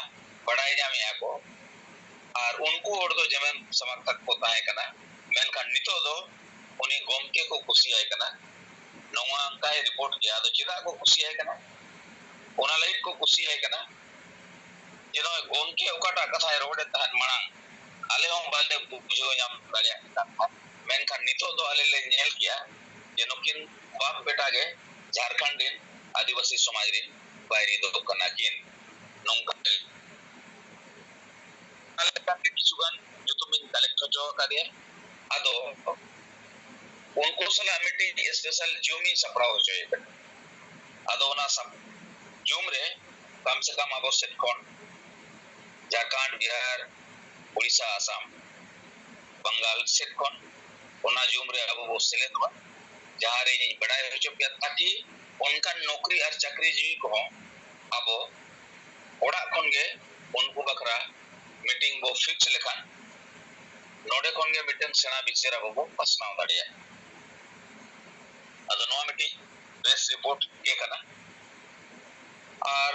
ᱵᱟᱲᱟᱭ ᱧᱟᱢᱮᱜᱼᱟ ᱠᱚ᱾ ᱟᱨ ᱩᱱᱠᱩ ᱦᱚᱲ ᱫᱚ ᱡᱮᱢᱚᱱ ᱥᱚᱢᱚᱨᱛᱷᱚᱠ ᱠᱚ ᱛᱟᱦᱮᱸ ᱠᱟᱱᱟ, ᱢᱮᱱᱠᱷᱟᱱ ᱱᱤᱛᱚᱜ ᱫᱚ ᱩᱱᱤ ᱜᱚᱢᱠᱮ ᱠᱚ ᱠᱩᱥᱤᱭᱟᱭ ᱠᱟᱱᱟ᱾ ᱱᱚᱣᱟ ᱚᱱᱠᱟᱭ ᱨᱤᱯᱳᱨᱴ ᱜᱮᱭᱟ᱾ ᱟᱫᱚ ᱪᱮᱫᱟᱜ ᱠᱚ ᱠᱩᱥᱤᱭᱟᱭ ᱠᱟᱱᱟ? ᱚᱱᱟ ᱞᱟᱹᱜᱤᱫ ᱠᱚ ᱠᱩᱥᱤᱭᱟᱭ ᱠᱟᱱᱟ ᱡᱮ ᱱᱚᱜᱼᱚᱭ ᱜᱚᱢᱠᱮ ᱚᱠᱟᱴᱟᱜ ᱠᱟᱛᱷᱟᱭ ᱨᱚᱲᱮᱫ ᱛᱟᱦᱮᱸᱫ ᱢᱟᱲᱟᱝ, ᱟᱞᱮ ᱦᱚᱸ ᱵᱟᱞᱮ ᱵᱩᱡᱷᱟᱹᱣ ᱧᱟᱢ ᱫᱟᱲᱮᱭᱟᱜ ᱠᱟᱱ ᱛᱟᱦᱮᱸᱫ, ᱢᱮᱱᱠᱷᱟᱱ ᱱᱤᱛᱚᱜ ᱫᱚ ᱟᱞᱮ ᱞᱮ ᱧᱮᱞ ᱠᱮᱜᱼᱟ ᱡᱮ ᱱᱩᱠᱤᱱ ᱵᱟᱯ ᱵᱮᱴᱟ ᱜᱮ ᱡᱷᱟᱲᱠᱷᱚᱸᱰ ᱨᱤᱱ ᱟᱹᱫᱤᱵᱟᱹᱥᱤ ᱥᱚᱢᱟᱡᱽ ᱨᱤᱱ ᱵᱟᱹᱭᱨᱤ ᱫᱚ ᱠᱟᱱᱟ ᱠᱤᱱ᱾ ᱱᱚᱝᱠᱟ ᱞᱮᱠᱟᱛᱮ ᱠᱤᱪᱷᱩ ᱜᱟᱱ ᱧᱩᱛᱩᱢ ᱤᱧ ᱠᱟᱞᱮᱠᱴ ᱦᱚᱪᱚ ᱟᱠᱟᱫᱮᱭᱟ᱾ ᱟᱫᱚ ᱩᱱᱠᱩ ᱥᱟᱞᱟᱜ ᱢᱤᱫᱴᱤᱡ special Zoom ᱤᱧ ᱥᱟᱯᱲᱟᱣ ᱦᱚᱪᱚᱭᱮ ᱠᱟᱱᱟ᱾ ᱟᱫᱚ ᱚᱱᱟ ᱥᱟᱯ-, Zoom ᱨᱮ ᱠᱟᱢ ᱥᱮ ᱠᱟᱢ ᱟᱵᱚ ᱥᱮᱫ ᱠᱷᱚᱱ ᱡᱷᱟᱲᱠᱷᱚᱸᱰ, ᱵᱤᱦᱟᱨ, ᱩᱲᱤᱥᱥᱟ, ᱟᱥᱟᱢ, ᱵᱟᱝᱜᱟᱞ ᱥᱮᱫ ᱠᱷᱚᱱ ᱚᱱᱟ Zoom ᱨᱮ ᱟᱵᱚ ᱵᱚ ᱥᱮᱞᱮᱫᱚᱜᱼᱟ, ᱡᱟᱦᱟᱸ ᱨᱮ ᱤᱧ ᱵᱟᱰᱟᱭ ᱦᱚᱪᱚ ᱯᱮᱭᱟ, ᱛᱟᱠᱤ ᱚᱱᱠᱟᱱ ᱱᱚᱠᱨᱤ ᱟᱨ ᱪᱟᱹᱠᱨᱤ ᱡᱤᱣᱤ ᱠᱚᱦᱚᱸ ᱟᱵᱚ ᱚᱲᱟᱜ ᱠᱷᱚᱱ ᱜᱮ ᱩᱱᱠᱩ ᱵᱟᱠᱷᱨᱟ meeting ᱵᱚ fix ᱞᱮᱠᱷᱟᱱ ᱱᱚᱰᱮ ᱠᱷᱚᱱ ᱜᱮ ᱢᱤᱫᱴᱟᱝ ᱥᱮᱬᱟ ᱵᱤᱪᱟᱹᱨ ᱟᱵᱚ ᱵᱚ ᱯᱟᱥᱱᱟᱣ ᱫᱟᱲᱮᱭᱟᱜᱼᱟ᱾ ᱟᱫᱚ ᱱᱚᱣᱟ ᱢᱤᱫᱴᱤᱡ press report ᱜᱮ ᱠᱟᱱᱟ᱾ ᱟᱨ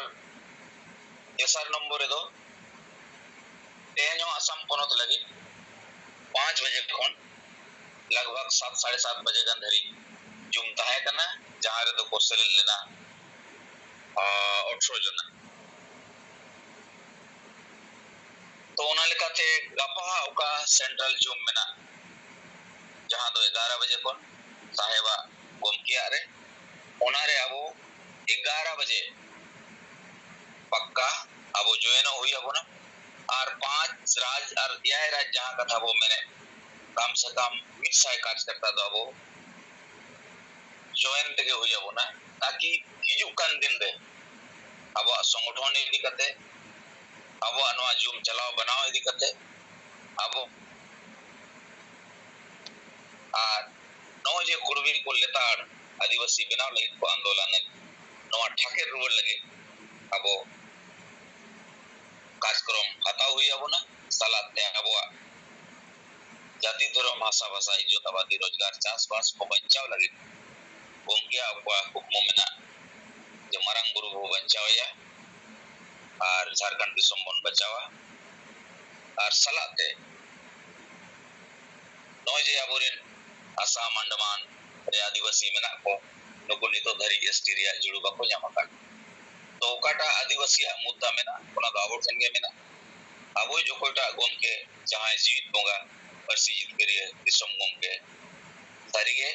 ᱛᱮᱥᱟᱨ ᱱᱚᱢᱵᱚᱨ ᱨᱮᱫᱚ ᱛᱮᱦᱮᱧ ᱦᱚᱸ ᱟᱥᱟᱢ ᱯᱚᱱᱚᱛ ᱞᱟᱹᱜᱤᱫ ᱯᱟᱸᱪ ᱵᱟᱡᱮ ᱠᱷᱚᱱ ᱞᱟᱜᱽ ᱵᱷᱟᱜᱽ ᱥᱟᱛ, ᱥᱟᱲᱮ ᱥᱟᱛ ᱵᱟᱡᱮ ᱜᱟᱱ ᱫᱷᱟᱹᱨᱤᱡ Zoom ᱛᱟᱦᱮᱸ ᱠᱟᱱᱟ, ᱡᱟᱦᱟᱸ ᱨᱮᱫᱚ ᱠᱚ ᱥᱮᱞᱮᱫ ᱞᱮᱱᱟ, ᱟᱸ, ᱟᱴᱷᱨᱚ ᱡᱚᱱᱟ᱾ ᱛᱚ, ᱚᱱᱟ ᱞᱮᱠᱟᱛᱮ ᱜᱟᱯᱟ ᱦᱟᱸᱜ ᱚᱠᱟ central Zoom ᱢᱮᱱᱟᱜ, ᱡᱟᱦᱟᱸ ᱫᱚ ᱮᱜᱟᱨᱚ ᱵᱟᱡᱮ ᱠᱷᱚᱱ ᱥᱟᱦᱮᱵᱟᱜ ᱜᱚᱢᱠᱮᱭᱟᱜ ᱨᱮ, ᱚᱱᱟᱨᱮ ᱟᱵᱚ ᱮᱜᱟᱨᱚ ᱵᱟᱡᱮ ᱯᱟᱠᱠᱟ ᱟᱵᱚ joinᱚᱜ ᱦᱩᱭ ᱟᱵᱚᱱᱟ᱾ ᱟᱨ ᱯᱟᱸᱪ ᱨᱟᱡᱽ ᱟᱨ ᱮᱭᱟᱭ ᱨᱟᱡᱽ ᱡᱟᱦᱟᱸ ᱠᱟᱛᱷᱟ ᱵᱚ ᱢᱮᱱᱮᱫ, ᱠᱟᱢ ᱥᱮ ᱠᱟᱢ ᱢᱤᱫ ᱥᱟᱭ ᱠᱟᱨᱡᱚᱠᱚᱨᱛᱟ ᱫᱚ ᱟᱵᱚ join ᱛᱮᱜᱮ ᱦᱩᱭ ᱟᱵᱚᱱᱟ, ᱛᱟᱠᱤ ᱦᱤᱡᱩᱜ ᱠᱟᱱ ᱫᱤᱱ ᱨᱮ ᱟᱵᱚᱣᱟᱜ ᱥᱚᱝᱜᱚᱴᱷᱚᱱ ᱤᱫᱤ ᱠᱟᱛᱮ, ᱟᱵᱚᱣᱟᱜ ᱱᱚᱣᱟ Zoom ᱪᱟᱞᱟᱣ ᱵᱟᱱᱟᱣ ᱤᱫᱤ ᱠᱟᱛᱮ, ᱟᱵᱚ ᱟᱨ ᱱᱚᱜᱼᱚᱭ ᱡᱮ ᱠᱩᱲᱢᱤ ᱠᱚ ᱞᱮᱛᱟᱲ ᱟᱹᱫᱤᱵᱟᱹᱥᱤ ᱵᱮᱱᱟᱣ ᱞᱟᱹᱜᱤᱫ ᱠᱚ ᱟᱱᱫᱳᱞᱚᱱ ᱮᱫ, ᱱᱚᱣᱟ ᱴᱷᱟᱠᱮᱨ ᱨᱩᱣᱟᱹᱲ ᱞᱟᱹᱜᱤᱫ ᱟᱵᱚ ᱠᱟᱨᱡᱚᱠᱨᱚᱢ ᱦᱟᱛᱟᱣ ᱦᱩᱭ ᱟᱵᱚᱱᱟ᱾ ᱥᱟᱞᱟᱜ ᱛᱮ ᱟᱵᱚᱣᱟᱜ ᱡᱟᱹᱛᱤ, ᱫᱷᱚᱨᱚᱢ, ᱵᱷᱟᱥᱟ, ᱵᱷᱟᱥᱟ, ᱤᱡᱽᱡᱚᱛ, ᱟᱵᱟᱫᱤ, ᱨᱳᱡᱽᱜᱟᱨ, ᱪᱟᱥᱵᱟᱥ ᱠᱚ ᱵᱟᱧᱪᱟᱣ ᱞᱟᱹᱜᱤᱫ ᱜᱚᱢᱠᱮᱭᱟᱜ ᱚᱠᱟ ᱠᱩᱠᱢᱩ ᱢᱮᱱᱟᱜ ᱡᱮ ᱢᱟᱨᱟᱝ ᱵᱩᱨᱩ ᱵᱚ ᱵᱟᱧᱪᱟᱣᱮᱭᱟ ᱟᱨ ᱡᱷᱟᱲᱠᱷᱚᱸᱰ ᱫᱤᱥᱚᱢ ᱵᱚᱱ ᱵᱟᱧᱪᱟᱣᱟ, ᱟᱨ ᱥᱟᱞᱟᱜ ᱛᱮ ᱱᱚᱜᱼᱚᱭ ᱡᱮ ᱟᱵᱚᱨᱮᱱ ᱟᱥᱟᱢ, ᱟᱱᱰᱟᱢᱟᱱ ᱨᱮ ᱟᱹᱫᱤᱵᱟᱹᱥᱤ ᱢᱮᱱᱟᱜ ᱠᱚ, ᱱᱩᱠᱩ ᱱᱤᱛᱚᱜ ᱫᱷᱟᱹᱨᱤᱡ ST ᱨᱮᱭᱟᱜ ᱡᱩᱲᱩ ᱵᱟᱠᱚ ᱧᱟᱢ ᱟᱠᱟᱫ᱾ ᱛᱚ ᱚᱠᱟᱴᱟᱜ ᱟᱹᱫᱤᱵᱟᱹᱥᱤᱭᱟᱜ ᱢᱩᱫᱽᱫᱟ ᱢᱮᱱᱟᱜ, ᱚᱱᱟ ᱫᱚ ᱟᱵᱚ ᱴᱷᱮᱱ ᱜᱮ ᱢᱮᱱᱟᱜ᱾ ᱟᱵᱚᱭᱤᱡ ᱚᱠᱚᱭᱴᱟᱜ ᱜᱚᱢᱠᱮ, ᱡᱟᱦᱟᱸᱭ ᱡᱤᱣᱤᱫ ᱵᱚᱸᱜᱟ, ᱯᱟᱹᱨᱥᱤ ᱡᱤᱛᱠᱟᱹᱨᱤᱭᱟᱹ, ᱫᱤᱥᱚᱢ ᱜᱚᱢᱠᱮ, ᱥᱟᱹᱨᱤᱜᱮ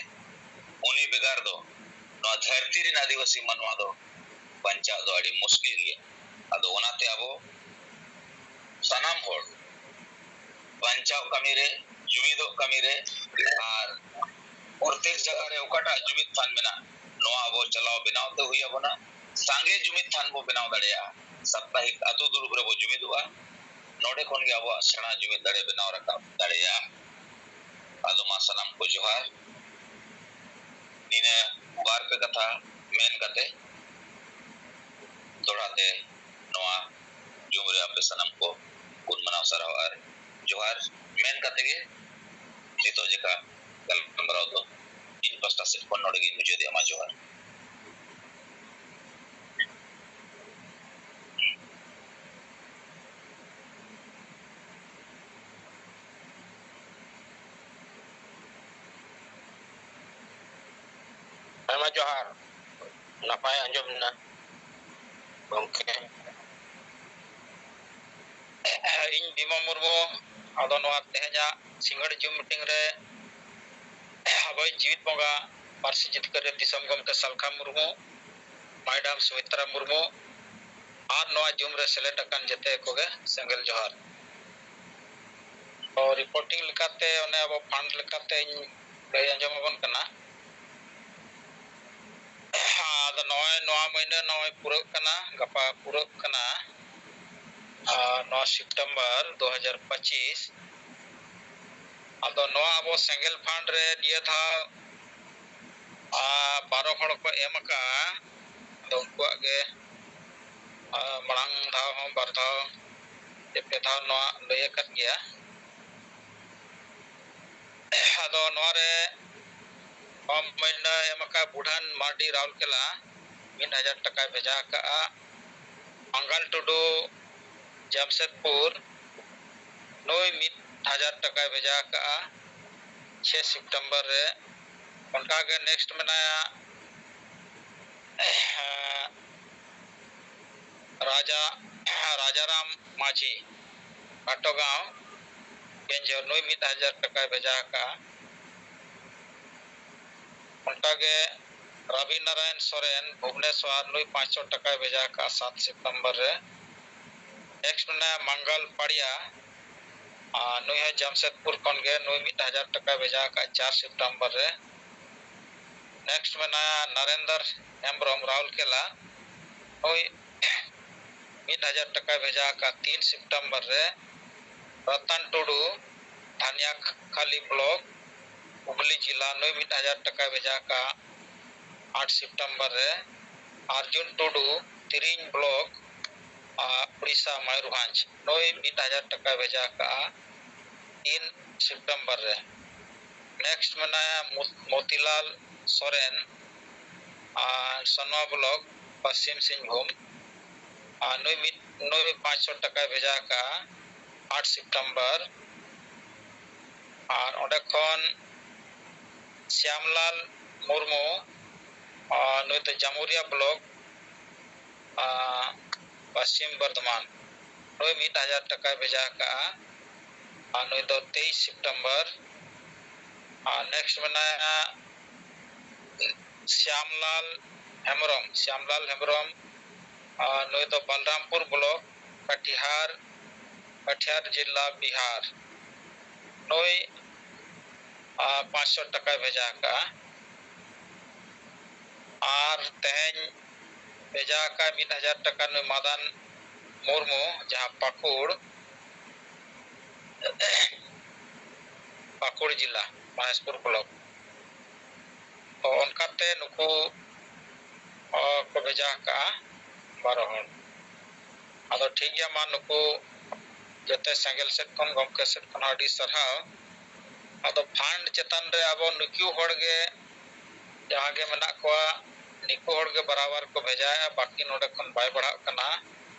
ᱩᱱᱤ ᱵᱮᱜᱟᱨ ᱫᱚ ᱱᱚᱣᱟ ᱫᱷᱟᱹᱨᱛᱤ ᱨᱮᱱ ᱟᱹᱫᱤᱵᱟᱹᱥᱤ ᱢᱟᱱᱣᱟ ᱫᱚ ᱵᱟᱧᱪᱟᱜ ᱫᱚ ᱟᱹᱰᱤ ᱢᱩᱥᱠᱤᱞ ᱜᱮᱭᱟ᱾ ᱟᱫᱚ ᱚᱱᱟᱛᱮ ᱟᱵᱚ ᱥᱟᱱᱟᱢ ᱦᱚᱲ ᱵᱟᱧᱪᱟᱣ ᱠᱟᱹᱢᱤ ᱨᱮ, ᱡᱩᱢᱤᱫᱚᱜ ᱠᱟᱹᱢᱤ ᱨᱮ ᱟᱨ ᱯᱨᱚᱛᱮᱠ ᱡᱟᱭᱜᱟ ᱨᱮ ᱚᱠᱟᱴᱟᱜ ᱡᱩᱢᱤᱫ ᱛᱷᱟᱱ ᱢᱮᱱᱟᱜ, ᱱᱚᱣᱟ ᱟᱵᱚ ᱪᱟᱞᱟᱣ ᱵᱮᱱᱟᱣ ᱛᱮ ᱦᱩᱭ ᱟᱵᱚᱱᱟ᱾ ᱥᱟᱸᱜᱮ ᱡᱩᱢᱤᱫ ᱛᱷᱟᱱ ᱵᱚ ᱵᱮᱱᱟᱣ ᱫᱟᱲᱮᱭᱟᱜᱼᱟ᱾ ᱥᱟᱯᱛᱟᱦᱤᱠ ᱟᱹᱛᱩ ᱫᱩᱲᱩᱵ ᱨᱮᱵᱚ ᱡᱩᱢᱤᱫᱚᱜᱼᱟ᱾ ᱱᱚᱰᱮ ᱠᱷᱚᱱ ᱜᱮ ᱟᱵᱚᱣᱟᱜ ᱥᱮᱬᱟ ᱡᱩᱢᱤᱫ ᱫᱟᱲᱮ ᱵᱮᱱᱟᱣ ᱨᱟᱠᱟᱵ ᱫᱟᱲᱮᱭᱟᱜᱼᱟ᱾ ᱟᱫᱚ ᱢᱟ ᱥᱟᱱᱟᱢ ᱠᱚ ᱡᱚᱦᱟᱨ᱾ ᱱᱤᱱᱟᱹ ᱵᱟᱨ ᱯᱮ ᱠᱟᱛᱷᱟ ᱢᱮᱱ ᱠᱟᱛᱮ ᱫᱚᱦᱲᱟ ᱛᱮ ᱱᱚᱣᱟ ᱡᱩᱢ ᱨᱮ ᱟᱯᱮ ᱥᱟᱱᱟᱢ ᱠᱚ ᱜᱩᱱ ᱢᱟᱱᱟᱣ ᱥᱟᱨᱦᱟᱣ ᱟᱨ ᱡᱚᱦᱟᱨ ᱢᱮᱱ ᱠᱟᱛᱮ ᱜᱮ ᱱᱤᱛᱚᱜ ᱡᱮᱠᱟ ᱜᱟᱞᱢᱟᱨᱟᱣ ᱫᱚ ᱤᱧ ᱯᱟᱥᱴᱟ ᱥᱮᱫ ᱠᱷᱚᱱ ᱱᱚᱰᱮ ᱜᱤᱧ ᱢᱩᱪᱟᱹᱫᱮᱜᱼᱟ᱾ ᱢᱟ ᱡᱚᱦᱟᱨ᱾ ᱟᱭᱢᱟ ᱡᱚᱦᱟᱨ᱾ ᱱᱟᱯᱟᱭ ᱟᱸᱡᱚᱢ ᱮᱱᱟ ᱜᱚᱢᱠᱮ᱾ ᱤᱧ ᱵᱤᱢᱚᱞ ᱢᱩᱨᱢᱩ᱾ ᱟᱫᱚ ᱱᱚᱣᱟ ᱛᱮᱦᱮᱧᱟᱜ ᱥᱤᱸᱜᱟᱹᱲ ᱡᱩᱢ ᱢᱤᱴᱤᱝ ᱨᱮ ᱟᱵᱚᱭᱤᱡ ᱡᱤᱣᱤᱫ ᱵᱚᱸᱜᱟ ᱯᱟᱹᱨᱥᱤ ᱡᱤᱛᱠᱟᱹᱨ ᱫᱤᱥᱚᱢ ᱜᱚᱢᱠᱮ ᱥᱟᱞᱠᱷᱟ ᱢᱩᱨᱢᱩ, ᱢᱮᱰᱟᱢ ᱥᱩᱢᱤᱛᱨᱟ ᱢᱩᱨᱢᱩ ᱟᱨ ᱱᱚᱣᱟ ᱡᱩᱢ ᱨᱮ ᱥᱮᱞᱮᱫ ᱟᱠᱟᱱ ᱡᱮᱛᱮ ᱠᱚᱜᱮ ᱥᱮᱸᱜᱮᱞ ᱡᱚᱦᱟᱨ᱾ ᱛᱚ, ᱨᱤᱯᱳᱨᱴᱤᱝ ᱞᱮᱠᱟᱛᱮ ᱚᱱᱮ ᱟᱵᱚ ᱯᱷᱟᱱᱰ ᱞᱮᱠᱟᱛᱮᱧ ᱞᱟᱹᱭ ᱟᱸᱡᱚᱢ ᱟᱵᱚᱱ ᱠᱟᱱᱟ᱾ ᱟᱫᱚ ᱱᱚᱜᱼᱚᱭ ᱱᱚᱣᱟ ᱢᱟᱹᱦᱱᱟᱹ ᱱᱚᱜᱼᱚᱭ ᱯᱩᱨᱟᱹᱜ ᱠᱟᱱᱟ, ᱜᱟᱯᱟ ᱯᱩᱨᱟᱹᱜ ᱠᱟᱱᱟ, ᱟᱨ ᱱᱚᱣᱟ ᱥᱮᱯᱴᱮᱢᱵᱚᱨ ᱫᱩ ᱦᱟᱡᱟᱨ ᱯᱚᱸᱪᱤᱥ᱾ ᱟᱫᱚ ᱱᱚᱣᱟ ᱟᱵᱚ ᱥᱮᱸᱜᱮᱞ ᱯᱷᱟᱱᱰ ᱨᱮ ᱱᱤᱭᱟᱹ ᱫᱷᱟᱣ, ᱟᱨ, ᱵᱟᱨᱚ ᱦᱚᱲ ᱠᱚ ᱮᱢ ᱟᱠᱟᱫᱼᱟ᱾ ᱟᱫᱚ ᱩᱱᱠᱩᱣᱟᱜ ᱜᱮ, ᱟᱨ, ᱢᱟᱲᱟᱝ ᱫᱷᱟᱣ ᱦᱚᱸ ᱵᱟᱨ ᱫᱷᱟᱣ ᱥᱮ ᱯᱮ ᱫᱷᱟᱣ ᱱᱚᱣᱟ ᱞᱟᱹᱭ ᱟᱠᱟᱫ ᱜᱮᱭᱟ᱾ ᱟᱫᱚ ᱱᱚᱣᱟ ᱨᱮ ᱠᱚᱢ ᱢᱟᱹᱦᱱᱟᱹ ᱮᱢ ᱟᱠᱟᱫ ᱵᱩᱰᱷᱟᱱ ᱢᱟᱨᱰᱤ ᱨᱟᱣᱩᱨᱠᱮᱞᱟ ᱢᱤᱫ ᱦᱟᱡᱟᱨ ᱴᱟᱠᱟᱭ ᱵᱷᱮᱡᱟ ᱟᱠᱟᱫᱼᱟ᱾ ᱢᱟᱝᱜᱟᱞ ᱴᱩᱰᱩ ᱡᱟᱢᱥᱮᱫᱽᱯᱩᱨ, ᱱᱩᱭ ᱢᱤᱫ ᱦᱟᱡᱟᱨ ᱴᱟᱠᱟᱭ ᱵᱷᱮᱡᱟ ᱟᱠᱟᱫᱼᱟ ᱪᱷᱮ ᱥᱮᱯᱴᱮᱢᱵᱚᱨ ᱨᱮ᱾ ᱚᱱᱠᱟᱜᱮ ᱱᱮᱠᱥᱴ ᱢᱮᱱᱟᱭᱟ ᱨᱟᱡᱟ, ᱨᱟᱡᱟᱨᱟᱢ ᱢᱟᱹᱡᱷᱤ, ᱜᱷᱟᱴᱚᱜᱟᱸᱣ, ᱠᱮᱧᱡᱷᱚᱨ, ᱱᱩᱭ ᱢᱤᱫ ᱦᱟᱡᱟᱨ ᱴᱟᱠᱟᱭ ᱵᱷᱮᱡᱟ ᱟᱠᱟᱫᱼᱟ᱾ ᱚᱱᱠᱟᱜᱮ ᱨᱟᱵᱤ ᱱᱟᱨᱟᱭᱚᱱ ᱥᱚᱨᱮᱱ, ᱵᱷᱩᱵᱽᱱᱮᱥᱣᱟᱨ, ᱱᱩᱭ ᱯᱟᱸᱪᱥᱚ ᱴᱟᱠᱟᱭ ᱵᱷᱮᱡᱟ ᱟᱠᱟᱫᱼᱟ ᱥᱟᱛ ᱥᱮᱯᱴᱮᱢᱵᱚᱨ ᱨᱮ᱾ ᱱᱮᱠᱥᱴ ᱢᱮᱱᱟᱭᱟ ᱢᱟᱝᱜᱟᱞ ᱯᱟᱲᱤᱭᱟ, ᱟᱨ ᱱᱩᱭ ᱦᱚᱸ ᱡᱟᱢᱥᱮᱫᱽᱯᱩᱨ ᱠᱷᱚᱱ ᱜᱮ, ᱱᱩᱭ ᱢᱤᱫ ᱦᱟᱡᱟᱨ ᱴᱟᱠᱟᱭ ᱵᱷᱮᱡᱟ ᱟᱠᱟᱫ ᱪᱟᱨ ᱥᱮᱯᱴᱮᱢᱵᱚᱨ ᱨᱮ᱾ Next ᱢᱮᱱᱟᱭᱟ ᱱᱟᱨᱮᱱᱫᱚᱨ ᱦᱮᱢᱵᱨᱚᱢ, ᱨᱟᱩᱨᱠᱮᱞᱟ᱾ ᱱᱩᱭ ᱢᱤᱫ ᱦᱟᱡᱟᱨ ᱴᱟᱠᱟᱭ ᱵᱷᱮᱡᱟ ᱟᱠᱟᱫ ᱛᱤᱱ ᱥᱮᱯᱴᱮᱢᱵᱚᱨ ᱨᱮ᱾ ᱨᱚᱛᱚᱱ ᱴᱩᱰᱩ, ᱫᱷᱟᱱᱤᱭᱟᱠᱷᱟᱞᱤ ᱵᱞᱚᱠ, ᱦᱩᱜᱽᱞᱤ ᱡᱤᱞᱟ, ᱱᱩᱭ ᱢᱤᱫ ᱦᱟᱡᱟᱨ ᱴᱟᱠᱟᱭ ᱵᱷᱮᱡᱟ ᱟᱠᱟᱫ ᱟᱴ ᱥᱮᱯᱴᱮᱢᱵᱚᱨ ᱨᱮ᱾ ᱟᱨᱡᱩᱱ ᱴᱩᱰᱩ, ᱛᱤᱨᱤᱧ ᱵᱞᱚᱠ, ᱟᱨ ᱩᱲᱤᱥᱥᱟ, ᱢᱚᱭᱩᱨᱵᱷᱚᱸᱡᱽ, ᱱᱩᱭ ᱢᱤᱫ ᱦᱟᱡᱟᱨ ᱴᱟᱠᱟᱭ ᱵᱷᱮᱡᱟ ᱟᱠᱟᱫᱼᱟ ᱛᱤᱱ ᱥᱮᱯᱴᱮᱢᱵᱚᱨ ᱨᱮ᱾ Next ᱢᱮᱱᱟᱭᱟ ᱢᱚ-, ᱢᱚᱛᱤᱞᱟᱞ ᱥᱚᱨᱮᱱ, ᱟᱨ ᱥᱚᱱᱣᱟ ᱵᱞᱚᱠ, ᱯᱚᱥᱪᱤᱢ ᱥᱤᱝᱵᱷᱩᱢ, ᱟᱨ ᱱᱩᱭ ᱢᱤᱫ, ᱱᱩᱭ ᱯᱟᱸᱪᱥᱚ ᱴᱟᱠᱟᱭ ᱵᱷᱮᱡᱟ ᱟᱠᱟᱫᱼᱟ ᱟᱴ ᱥᱮᱯᱴᱮᱢᱵᱚᱨ᱾ ᱟᱨ ᱚᱸᱰᱮ ᱠᱷᱚᱱ ᱥᱭᱟᱢᱞᱟᱞ ᱢᱩᱨᱢᱩ, ᱟᱨ ᱱᱩᱭ ᱫᱚ ᱡᱟᱢᱩᱨᱤᱭᱟ ᱵᱞᱚᱠ, ᱟᱨ ᱯᱚᱥᱪᱤᱢ ᱵᱚᱨᱫᱷᱚᱢᱟᱱ, ᱱᱩᱭ ᱢᱤᱫ ᱦᱟᱡᱟᱨ ᱴᱟᱠᱟᱭ ᱵᱷᱮᱡᱟ ᱟᱠᱟᱫᱼᱟ᱾ ᱟᱨ ᱱᱩᱭ ᱫᱚ ᱛᱮᱭᱤᱥ ᱥᱮᱯᱴᱮᱢᱵᱚᱨ᱾ ᱟᱨ next ᱢᱮᱱᱟᱭᱟ ᱥᱭᱟᱢᱞᱟᱞ ᱦᱮᱢᱵᱨᱚᱢ, ᱥᱭᱟᱢᱞᱟᱞ ᱦᱮᱢᱵᱨᱚᱢ, ᱟᱨ ᱱᱩᱭ ᱫᱚ ᱵᱟᱞᱨᱟᱢᱯᱩᱨ ᱵᱞᱚᱠ, ᱠᱟᱴᱤᱦᱟᱨ, ᱠᱟᱴᱤᱦᱟᱨ ᱡᱤᱞᱟ, ᱵᱤᱦᱟᱨ᱾ ᱱᱩᱭ, ᱟᱨ ᱯᱟᱸᱪᱥᱚ ᱴᱟᱠᱟᱭ ᱵᱷᱮᱡᱟ ᱟᱠᱟᱫᱼᱟ᱾ ᱟᱨ ᱛᱮᱦᱮᱧ ᱵᱷᱮᱡᱟ ᱟᱠᱟᱫ ᱢᱤᱫ ᱦᱟᱡᱟᱨ ᱴᱟᱠᱟ ᱱᱩᱭ ᱢᱟᱫᱟᱱ ᱢᱩᱨᱢᱩ, ᱡᱟᱦᱟᱸ ᱯᱟᱹᱠᱩᱲ, ᱯᱟᱹᱠᱩᱲ ᱡᱮᱞᱟ, ᱢᱚᱦᱮᱥᱯᱩᱨ ᱵᱞᱚᱠ᱾ ᱛᱚ ᱚᱱᱠᱟᱛᱮ ᱱᱩᱠᱩ, ᱚ, ᱠᱚ ᱵᱷᱮᱡᱟ ᱟᱠᱟᱫᱼᱟ ᱵᱟᱨᱚ ᱦᱚᱲ᱾ ᱟᱫᱚ ᱴᱷᱤᱠ ᱜᱮᱭᱟ, ᱢᱟ ᱱᱩᱠᱩ ᱡᱚᱛᱚ ᱥᱮᱸᱜᱮᱞ ᱥᱮᱫ ᱠᱷᱚᱱ, ᱜᱚᱢᱠᱮ ᱥᱮᱫ ᱠᱷᱚᱱ ᱦᱚᱸ ᱟᱹᱰᱤ ᱥᱟᱨᱦᱟᱣ᱾ ᱟᱫᱚ fund ᱪᱮᱛᱟᱱ ᱨᱮ ᱟᱵᱚ ᱱᱩᱠᱩ ᱦᱚᱲ ᱜᱮ ᱡᱟᱦᱟᱸ ᱜᱮ ᱢᱮᱱᱟᱜ ᱠᱚᱣᱟ, ᱱᱩᱠᱩ ᱦᱚᱲ ᱜᱮ ᱵᱟᱨᱟᱵᱟᱨ ᱠᱚ ᱵᱷᱮᱡᱟᱭᱮᱫᱼᱟ, ᱵᱟᱹᱠᱤ ᱱᱚᱰᱮ ᱠᱷᱚᱱ ᱵᱟᱭ ᱵᱟᱲᱦᱟᱜ ᱠᱟᱱᱟ᱾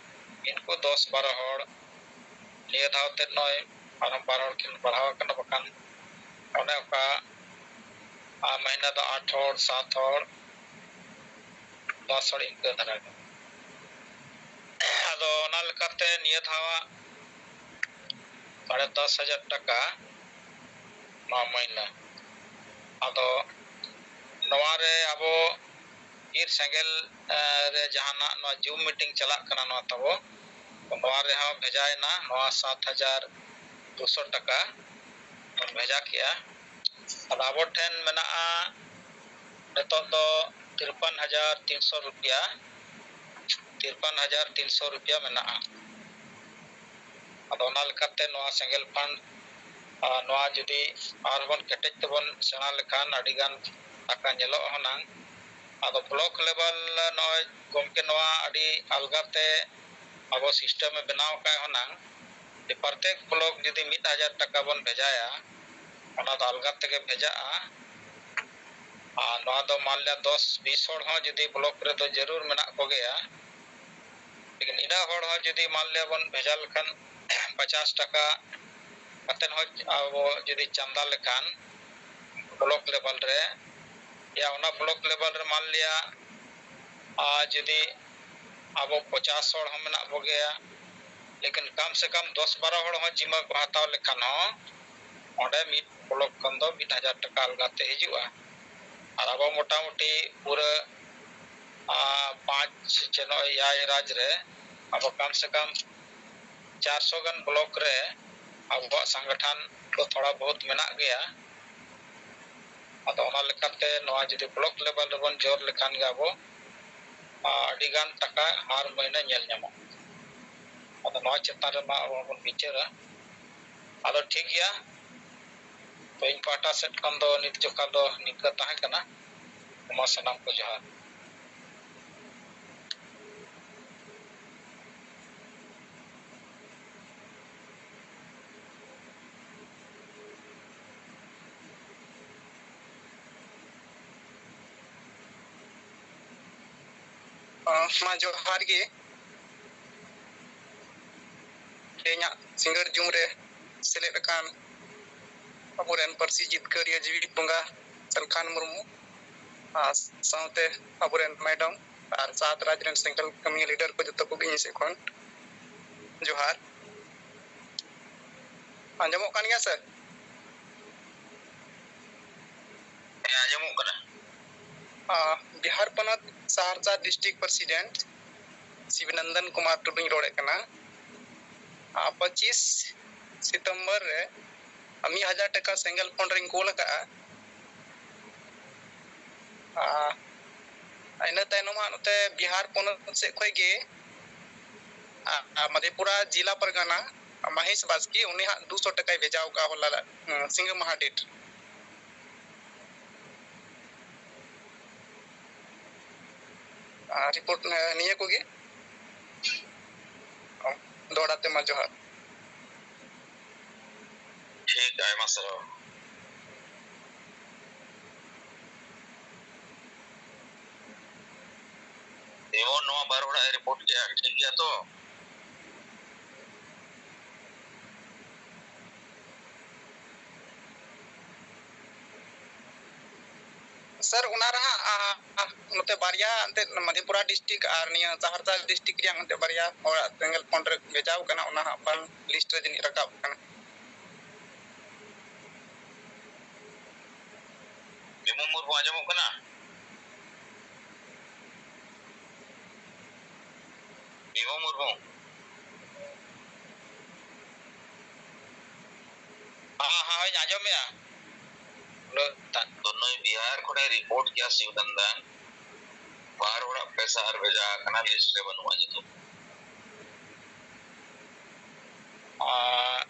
ᱤᱱᱠᱩ ᱫᱚᱥ ᱵᱟᱨᱚ ᱦᱚᱲ ᱱᱤᱭᱟᱹ ᱫᱷᱟᱣ ᱛᱮ ᱱᱚᱜᱼᱚᱭ ᱟᱨᱦᱚᱸ ᱵᱟᱨ ᱦᱚᱲ ᱠᱤᱱ ᱵᱟᱲᱦᱟᱣ ᱟᱠᱟᱱᱟ, ᱵᱟᱠᱷᱟᱱ ᱚᱱᱮ ᱚᱱᱠᱟ, ᱟᱨ ᱢᱟᱹᱦᱱᱟᱹ ᱫᱚ ᱟᱴ ᱦᱚᱲ, ᱥᱟᱛ ᱦᱚᱲ, ᱫᱚᱥ ᱦᱚᱲ ᱤᱱᱠᱟᱹ ᱫᱷᱟᱨᱟ ᱜᱮ᱾ ᱟᱫᱚ ᱚᱱᱟ ᱞᱮᱠᱟᱛᱮ ᱱᱤᱭᱟᱹ ᱫᱷᱟᱣᱟᱜ ᱥᱟᱲᱮ ᱫᱚᱥ ᱦᱟᱡᱟᱨ ᱴᱟᱠᱟ ᱱᱚᱣᱟ ᱢᱟᱹᱦᱱᱟᱹ᱾ ᱟᱫᱚ ᱱᱚᱣᱟ ᱨᱮ ᱟᱵᱚ ᱵᱤᱨ ᱥᱮᱸᱜᱮᱞ, ᱮ, ᱨᱮ ᱡᱟᱦᱟᱱᱟᱜ ᱱᱚᱣᱟ Zoom meeting ᱪᱟᱞᱟᱜ ᱠᱟᱱᱟ ᱱᱚᱣᱟ ᱛᱟᱵᱚ, ᱱᱚᱣᱟ ᱨᱮᱦᱚᱸ ᱵᱷᱮᱡᱟᱭᱮᱱᱟ ᱱᱚᱣᱟ ᱥᱟᱛ ᱦᱟᱡᱟᱨ ᱫᱩᱥᱚ ᱴᱟᱠᱟ ᱵᱚᱱ ᱵᱷᱮᱡᱟ ᱠᱮᱜᱼᱟ᱾ ᱟᱫᱚ ᱟᱵᱚ ᱴᱷᱮᱱ ᱢᱮᱱᱟᱜᱼᱟ ᱱᱤᱛᱚᱜ ᱫᱚ ᱛᱤᱨᱯᱟᱱ ᱦᱟᱡᱟᱨ ᱛᱤᱱᱥᱚ ᱨᱩᱯᱤᱭᱟ, ᱛᱤᱨᱯᱟᱱ ᱦᱟᱡᱟᱨ ᱛᱤᱱᱥᱚ ᱨᱩᱯᱤᱭᱟ ᱢᱮᱱᱟᱜᱼᱟ᱾ ᱟᱫᱚ ᱚᱱᱟ ᱞᱮᱠᱟᱛᱮ ᱱᱚᱣᱟ ᱥᱮᱸᱜᱮᱞ ᱯᱷᱟᱱᱰ, ᱟᱨ ᱱᱚᱣᱟ ᱡᱩᱫᱤ ᱟᱨᱦᱚᱸ ᱵᱚᱱ ᱠᱮᱴᱮᱡ ᱛᱮᱵᱚᱱ ᱥᱮᱬᱟ ᱞᱮᱠᱷᱟᱱ, ᱟᱹᱰᱤᱜᱟᱱ ᱴᱟᱠᱟ ᱧᱮᱞᱚᱜ ᱦᱩᱱᱟᱹᱝ᱾ ᱟᱫᱚ ᱵᱞᱚᱠ ᱞᱮᱵᱮᱞ ᱱᱚᱜᱼᱚᱭ ᱜᱚᱢᱠᱮ ᱱᱚᱣᱟ ᱟᱹᱰᱤ ᱟᱞᱜᱟᱛᱮ ᱟᱵᱚ ᱥᱤᱥᱴᱮᱢᱮ ᱵᱮᱱᱟᱣ ᱟᱠᱟᱫ ᱦᱩᱱᱟᱹᱝ᱾ ᱯᱨᱚᱛᱮᱠ ᱵᱞᱚᱠ ᱡᱩᱫᱤ ᱢᱤᱫ ᱦᱟᱡᱟᱨ ᱴᱟᱠᱟ ᱵᱚᱱ ᱵᱷᱮᱡᱟᱭᱟ, ᱚᱱᱟ ᱫᱚ ᱟᱞᱜᱟ ᱛᱮᱜᱮ ᱵᱷᱮᱡᱟᱜᱼᱟ᱾ ᱟᱨ ᱱᱚᱣᱟ ᱫᱚ ᱢᱟᱱ ᱞᱤᱭᱟ ᱫᱚᱥ ᱵᱤᱥ ᱦᱚᱲ ᱦᱚᱸ ᱡᱩᱫᱤ ᱵᱞᱚᱠ ᱨᱮᱫᱚ ᱡᱟᱹᱨᱩᱲ ᱢᱮᱱᱟᱜ ᱠᱚᱜᱮᱭᱟ, ᱞᱮᱠᱤᱱ ᱤᱱᱟᱹ ᱦᱚᱲ ᱦᱚᱸ ᱡᱩᱫᱤ ᱢᱟᱱ ᱞᱤᱭᱟ ᱵᱚᱱ ᱵᱷᱮᱡᱟ ᱞᱮᱠᱷᱟᱱ ᱯᱚᱪᱟᱥ ᱴᱟᱠᱟ ᱠᱟᱛᱮᱫ ᱦᱚᱸ ᱟᱵᱚ ᱡᱩᱫᱤ ᱪᱟᱸᱫᱟ ᱞᱮᱠᱷᱟᱱ ᱵᱞᱚᱠ ᱞᱮᱵᱮᱞ ᱨᱮ, ᱭᱟ ᱚᱱᱟ ᱵᱞᱚᱠ ᱞᱮᱵᱮᱞ ᱨᱮ ᱢᱟᱱ ᱞᱤᱭᱟ ᱟᱨ ᱡᱩᱫᱤ ᱟᱵᱚ ᱯᱚᱪᱟᱥ ᱦᱚᱲ ᱦᱚᱸ ᱢᱮᱱᱟᱜ ᱵᱚᱜᱮᱭᱟ, ᱞᱮᱠᱤᱱ ᱠᱟᱢ ᱥᱮ ᱠᱟᱢ ᱫᱚᱥ ᱵᱟᱨᱚ ᱦᱚᱲ ᱦᱚᱸ ᱡᱤᱢᱟ ᱠᱚ ᱦᱟᱛᱟᱣ ᱞᱮᱠᱷᱟᱱ ᱦᱚᱸ ᱚᱸᱰᱮ ᱢᱤᱫ ᱵᱞᱚᱠ ᱠᱷᱚᱱ ᱫᱚ ᱢᱤᱫ ᱦᱟᱡᱟᱨ ᱴᱟᱠᱟ ᱟᱞᱜᱟᱛᱮ ᱦᱤᱡᱩᱜᱼᱟ᱾ ᱟᱨ ᱟᱵᱚ ᱢᱚᱴᱟᱢᱩᱴᱤ ᱯᱩᱨᱟᱹ, ᱟᱨ ᱯᱟᱸᱪ ᱪᱮ ᱱᱚᱜᱼᱚᱭ ᱮᱭᱟᱭ ᱨᱟᱡᱽ ᱨᱮ ᱟᱵᱚ ᱠᱟᱢ ᱥᱮ ᱠᱟᱢ ᱪᱟᱨᱥᱚ ᱜᱟᱱ ᱵᱞᱚᱠ ᱨᱮ ᱟᱵᱚᱣᱟᱜ ᱥᱚᱝᱜᱚᱴᱷᱚᱱ ᱫᱚ ᱛᱷᱚᱲᱟ ᱵᱚᱦᱩᱛ ᱢᱮᱱᱟᱜ ᱜᱮᱭᱟ᱾ ᱟᱫᱚ ᱚᱱᱟ ᱞᱮᱠᱟᱛᱮ ᱱᱚᱣᱟ ᱡᱩᱫᱤ ᱵᱞᱚᱠ ᱞᱮᱵᱮᱞ ᱨᱮᱵᱚᱱ ᱡᱳᱨ ᱞᱮᱠᱷᱟᱱ ᱜᱮ ᱟᱵᱚ, ᱟᱨ, ᱟᱹᱰᱤᱜᱟᱱ ᱴᱟᱠᱟ ᱦᱟᱨ ᱢᱟᱹᱦᱱᱟᱹ ᱧᱮᱞ ᱧᱟᱢᱚᱜᱼᱟ᱾ ᱟᱫᱚ ᱱᱚᱣᱟ ᱪᱮᱛᱟᱱ ᱨᱮᱢᱟ ᱟᱵᱚ ᱵᱚᱱ ᱵᱤᱪᱟᱹᱨᱟ᱾ ᱟᱫᱚ ᱴᱷᱤᱠ ᱜᱮᱭᱟ, ᱛᱚ ᱤᱧ ᱯᱟᱦᱴᱟ ᱥᱮᱫ ᱠᱷᱚᱱ ᱫᱚ ᱱᱤᱛ ᱡᱚᱠᱷᱟ ᱫᱚ ᱱᱤᱝᱠᱟᱹ ᱛᱟᱦᱮᱸ ᱠᱟᱱᱟ᱾ ᱢᱟ ᱥᱟᱱᱟᱢ ᱠᱚ ᱡᱚᱦᱟᱨ᱾ ᱢᱟ ᱡᱚᱦᱟᱨ ᱜᱮ᱾ ᱛᱮᱦᱮᱧᱟᱜ ᱥᱤᱸᱜᱟᱹᱲ ᱡᱩᱢ ᱨᱮ ᱥᱮᱞᱮᱫ ᱟᱠᱟᱱ ᱟᱵᱚᱨᱮᱱ ᱯᱟᱹᱨᱥᱤ ᱡᱤᱛᱠᱟᱹᱨᱤᱭᱟᱹ ᱡᱤᱣᱤ ᱵᱚᱸᱜᱟ ᱥᱟᱞᱠᱷᱟᱱ ᱢᱩᱨᱢᱩ ᱟᱨ ᱥᱟᱶᱛᱮ ᱟᱵᱚᱨᱮᱱ ᱢᱮᱰᱟᱢ ᱟᱨ ᱥᱟᱛ ᱨᱟᱡᱽ ᱨᱮᱱ ᱥᱮᱸᱜᱮᱞ ᱠᱟᱹᱢᱤᱭᱟᱹ ᱞᱤᱰᱟᱨ ᱠᱚ ᱡᱚᱛᱚ ᱠᱚᱜᱮ ᱤᱧ ᱥᱮᱫ ᱠᱷᱚᱱ ᱡᱚᱦᱟᱨ᱾ ᱟᱸᱡᱚᱢᱚᱜ ᱠᱟᱱ ᱜᱮᱭᱟ ᱥᱮ? ᱦᱮᱸ, ᱟᱸᱡᱚᱢᱚᱜ ᱠᱟᱱᱟ᱾ ᱵᱤᱦᱟᱨ ᱯᱚᱱᱚᱛ ᱥᱟᱦᱟᱨᱥᱟ ᱰᱤᱥᱴᱨᱤᱠᱴ ᱯᱨᱮᱥᱤᱰᱮᱱᱴ ᱥᱤᱵᱱᱚᱱᱫᱚᱱ ᱠᱩᱢᱟᱨ ᱴᱩᱰᱩᱧ ᱨᱚᱲᱮᱫ ᱠᱟᱱᱟ᱾ ᱯᱚᱸᱪᱤᱥ ᱥᱤᱛᱚᱢᱵᱚᱨ ᱨᱮ ᱢᱤᱫ ᱦᱟᱡᱟᱨ ᱴᱟᱠᱟ ᱥᱮᱸᱜᱮᱞ ᱯᱷᱚᱸᱰ ᱨᱤᱧ ᱠᱩᱞ ᱟᱠᱟᱫᱼᱟ᱾ ᱟᱨ ᱤᱱᱟᱹ ᱛᱟᱭᱱᱚᱢ ᱦᱟᱸᱜ ᱱᱚᱛᱮ ᱵᱤᱦᱟᱨ ᱯᱚᱱᱚᱛ ᱥᱮᱫ ᱠᱷᱚᱱ ᱜᱮ, ᱟᱨ, ᱟᱨ ᱢᱟᱫᱷᱮᱯᱩᱨᱟ ᱡᱤᱞᱟ ᱯᱟᱨᱜᱟᱱᱟ ᱢᱟᱦᱮᱥ ᱵᱟᱥᱠᱮ, ᱩᱱᱤ ᱦᱟᱸᱜ ᱫᱩᱥᱚ ᱴᱟᱠᱟᱭ ᱵᱷᱮᱡᱟ ᱟᱠᱟᱫᱼᱟ ᱦᱚᱞᱟ, ᱦᱩᱸ, ᱥᱤᱸᱜᱟᱹ ᱢᱟᱦᱟ ᱰᱮᱴ᱾ ᱟᱨ ᱨᱤᱯᱳᱨᱴ, ᱮ, ᱱᱤᱭᱟᱹ ᱠᱚᱜᱮ᱾ ᱫᱚᱦᱲᱟ ᱛᱮ ᱢᱟ ᱡᱚᱦᱟᱨ᱾ ᱴᱷᱤᱠ, ᱟᱭᱢᱟ ᱥᱟᱨᱦᱟᱣ᱾ ᱡᱮᱢᱚᱱ ᱱᱚᱣᱟ ᱵᱟᱨ ᱦᱚᱲᱟᱜ ᱮ ᱨᱤᱯᱳᱨᱴ ᱠᱮᱜᱼᱟ, ᱴᱷᱤᱠ ᱜᱮᱭᱟ ᱛᱚ? ᱥᱟᱨ, ᱚᱱᱟ ᱨᱮ ᱦᱟᱸᱜ, ᱟ, ᱟ, ᱱᱚᱛᱮ ᱵᱟᱨᱭᱟ ᱮᱱᱛᱮᱫ ᱢᱟᱫᱷᱮᱯᱩᱨᱟ ᱰᱤᱥᱴᱨᱤᱠᱴ ᱟᱨ ᱱᱤᱭᱟᱹ ᱥᱟᱦᱟᱨᱥᱟ ᱰᱤᱥᱴᱨᱤᱠᱴ ᱨᱮᱭᱟᱜ ᱮᱱᱛᱮᱫ ᱵᱟᱨᱭᱟ ᱦᱚᱲᱟᱜ ᱥᱮᱸᱜᱮᱞ ᱯᱷᱚᱸᱰ ᱨᱮ ᱵᱷᱮᱡᱟᱣ ᱠᱟᱱᱟ, ᱚᱱᱟ ᱦᱟᱸᱜ ᱵᱟᱝ ᱞᱤᱥᱴ ᱨᱮ ᱡᱟᱹᱱᱤᱡ ᱨᱟᱠᱟᱵ ᱠᱟᱱᱟ᱾ ᱵᱤᱢᱚᱞ ᱢᱩᱨᱢᱩ ᱟᱸᱡᱚᱢᱚᱜ ᱠᱟᱱᱟ? ᱵᱤᱢᱚᱞ ᱢᱩᱨᱢᱩ᱾ ᱦᱮᱸ, ᱦᱮᱸ, ᱦᱳᱭ, ᱟᱸᱡᱚᱢᱮᱜᱼᱟ᱾ ᱩᱱᱟᱹᱜ ᱛᱟ- ᱛᱚ ᱱᱩᱭ ᱵᱤᱦᱟᱨ ᱠᱷᱚᱱᱮ ᱨᱤᱯᱳᱨᱴ ᱠᱮᱜᱼᱟ ᱥᱤᱵᱱᱟᱱᱫᱟᱱ, ᱵᱟᱨ ᱦᱚᱲᱟᱜ ᱯᱚᱭᱥᱟ ᱟᱨ ᱵᱷᱮᱡᱟ ᱟᱠᱟᱱᱟ, ᱞᱤᱥᱴ ᱨᱮ ᱵᱟᱹᱱᱩᱜᱼᱟ ᱧᱩᱛᱩᱢ᱾ ᱟᱨ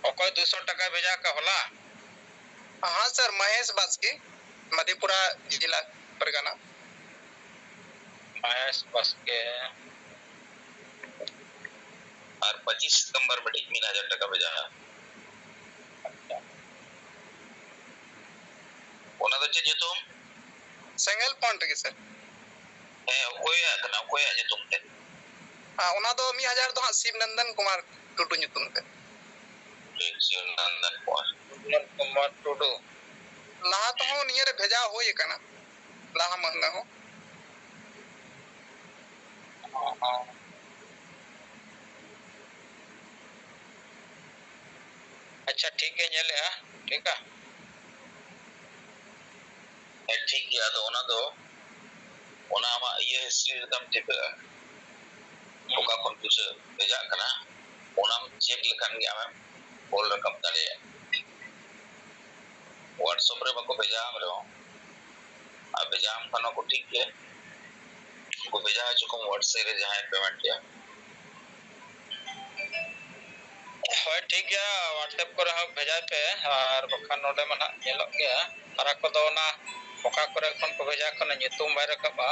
ᱚᱠᱚᱭ ᱫᱩᱥᱚ ᱴᱟᱠᱟᱭ ᱵᱷᱮᱡᱟ ᱟᱠᱟᱫ ᱦᱚᱞᱟ? ᱦᱮᱸ ᱥᱟᱨ, ᱢᱚᱦᱮᱥ ᱵᱟᱥᱠᱮ, ᱢᱟᱫᱷᱮᱯᱩᱨᱟ ᱡᱮᱞᱟ ᱯᱟᱨᱜᱟᱱᱟ᱾ ᱢᱚᱦᱮᱥ ᱵᱟᱥᱠᱮ᱾ ᱟᱨ ᱯᱚᱸᱪᱤᱥ ᱥᱤᱛᱚᱢᱵᱚᱨ ᱢᱤᱫᱴᱤᱡ ᱢᱤᱫ ᱦᱟᱡᱟᱨ ᱴᱟᱠᱟ ᱵᱷᱮᱡᱟ᱾ ᱟᱪᱪᱷᱟ᱾ ᱚᱱᱟ ᱫᱚ ᱪᱮᱫ ᱧᱩᱛᱩᱢ? ᱥᱮᱸᱜᱮᱞ ᱯᱷᱚᱸᱰ ᱨᱮᱜᱮ ᱥᱟᱨ᱾ ᱦᱮᱸ, ᱚᱠᱚᱭᱟᱜ ᱠᱟᱱᱟ? ᱚᱠᱚᱭᱟᱜ ᱧᱩᱛᱩᱢ ᱛᱮ? ᱟᱨ ᱚᱱᱟ ᱫᱚ ᱢᱤᱫ ᱦᱟᱡᱟᱨ ᱫᱚ ᱦᱟᱸᱜ ᱥᱤᱵ ᱱᱚᱱᱫᱚᱱ ᱠᱩᱢᱟᱨ ᱴᱩᱰᱩ ᱧᱩᱛᱩᱢ ᱛᱮ᱾ ᱴᱷᱤᱠ, ᱥᱤᱵ ᱱᱚᱱᱫᱚᱱ ᱠᱩᱢᱟᱨ᱾ ᱱᱚᱱᱫᱚᱱ ᱠᱩᱢᱟᱨ ᱴᱩᱰᱩ᱾ ᱞᱟᱦᱟ ᱛᱮᱦᱚᱸ ᱱᱤᱭᱟᱹ ᱨᱮ ᱵᱷᱮᱡᱟ ᱦᱩᱭ ᱟᱠᱟᱱᱟ, ᱞᱟᱦᱟ ᱢᱟᱹᱦᱱᱟᱹ ᱦᱚᱸ᱾ ᱟᱪᱪᱷᱟ, ᱴᱷᱤᱠ ᱜᱮ ᱧᱮᱞᱮᱜᱼᱟ, ᱴᱷᱤᱠᱟ? ᱦᱮᱸ, ᱴᱷᱤᱠ ᱜᱮᱭᱟ᱾ ᱟᱫᱚ ᱚᱱᱟ ᱫᱚ, ᱚᱱᱟ ᱟᱢᱟᱜ ᱤᱭᱟᱹ ᱦᱤᱥᱴᱨᱤ ᱨᱮᱛᱟᱢ ᱴᱷᱤᱠᱟᱹᱜᱼᱟ, ᱚᱠᱟ ᱠᱷᱚᱱ ᱯᱩᱭᱥᱟᱹ ᱵᱷᱮᱡᱟᱜ ᱠᱟᱱᱟ, ᱚᱱᱟᱢ ᱪᱮᱠ ᱞᱮᱠᱷᱟᱱ ᱜᱮ ᱟᱢᱮᱢ ᱚᱞ ᱨᱟᱠᱟᱵ ᱫᱟᱲᱮᱭᱟᱜᱼᱟ᱾ WhatsApp ᱨᱮ ᱵᱟᱠᱚ ᱵᱷᱮᱡᱟ ᱟᱢ ᱨᱮᱦᱚᱸ, ᱟᱨ ᱵᱷᱮᱡᱟ ᱟᱢ ᱠᱷᱟᱱ ᱢᱟᱠᱚ ᱴᱷᱤᱠ ᱜᱮ, ᱩᱱᱠᱩ ᱵᱷᱮᱡᱟ ᱦᱚᱪᱚ ᱠᱚᱢ WhatsApp ᱨᱮ ᱡᱟᱦᱟᱸᱭ payment ᱠᱮᱜᱼᱟ᱾ ᱦᱳᱭ, ᱴᱷᱤᱠ ᱜᱮᱭᱟ, WhatsApp ᱠᱚᱨᱮ ᱦᱚᱸ ᱵᱷᱮᱡᱟᱭ ᱯᱮ, ᱟᱨ ᱵᱟᱠᱷᱟᱱ ᱱᱚᱰᱮ ᱢᱟ ᱱᱟᱦᱟᱜ ᱧᱮᱞᱚᱜ ᱜᱮᱭᱟ, ᱯᱷᱟᱨᱟᱠ ᱠᱚᱫᱚ ᱚᱱᱟ ᱚᱠᱟ ᱠᱚᱨᱮ ᱠᱷᱚᱱ ᱠᱚ ᱵᱷᱮᱡᱟ ᱠᱟᱱᱟ, ᱧᱩᱛᱩᱢ ᱵᱟᱭ ᱨᱟᱠᱟᱵᱼᱟ᱾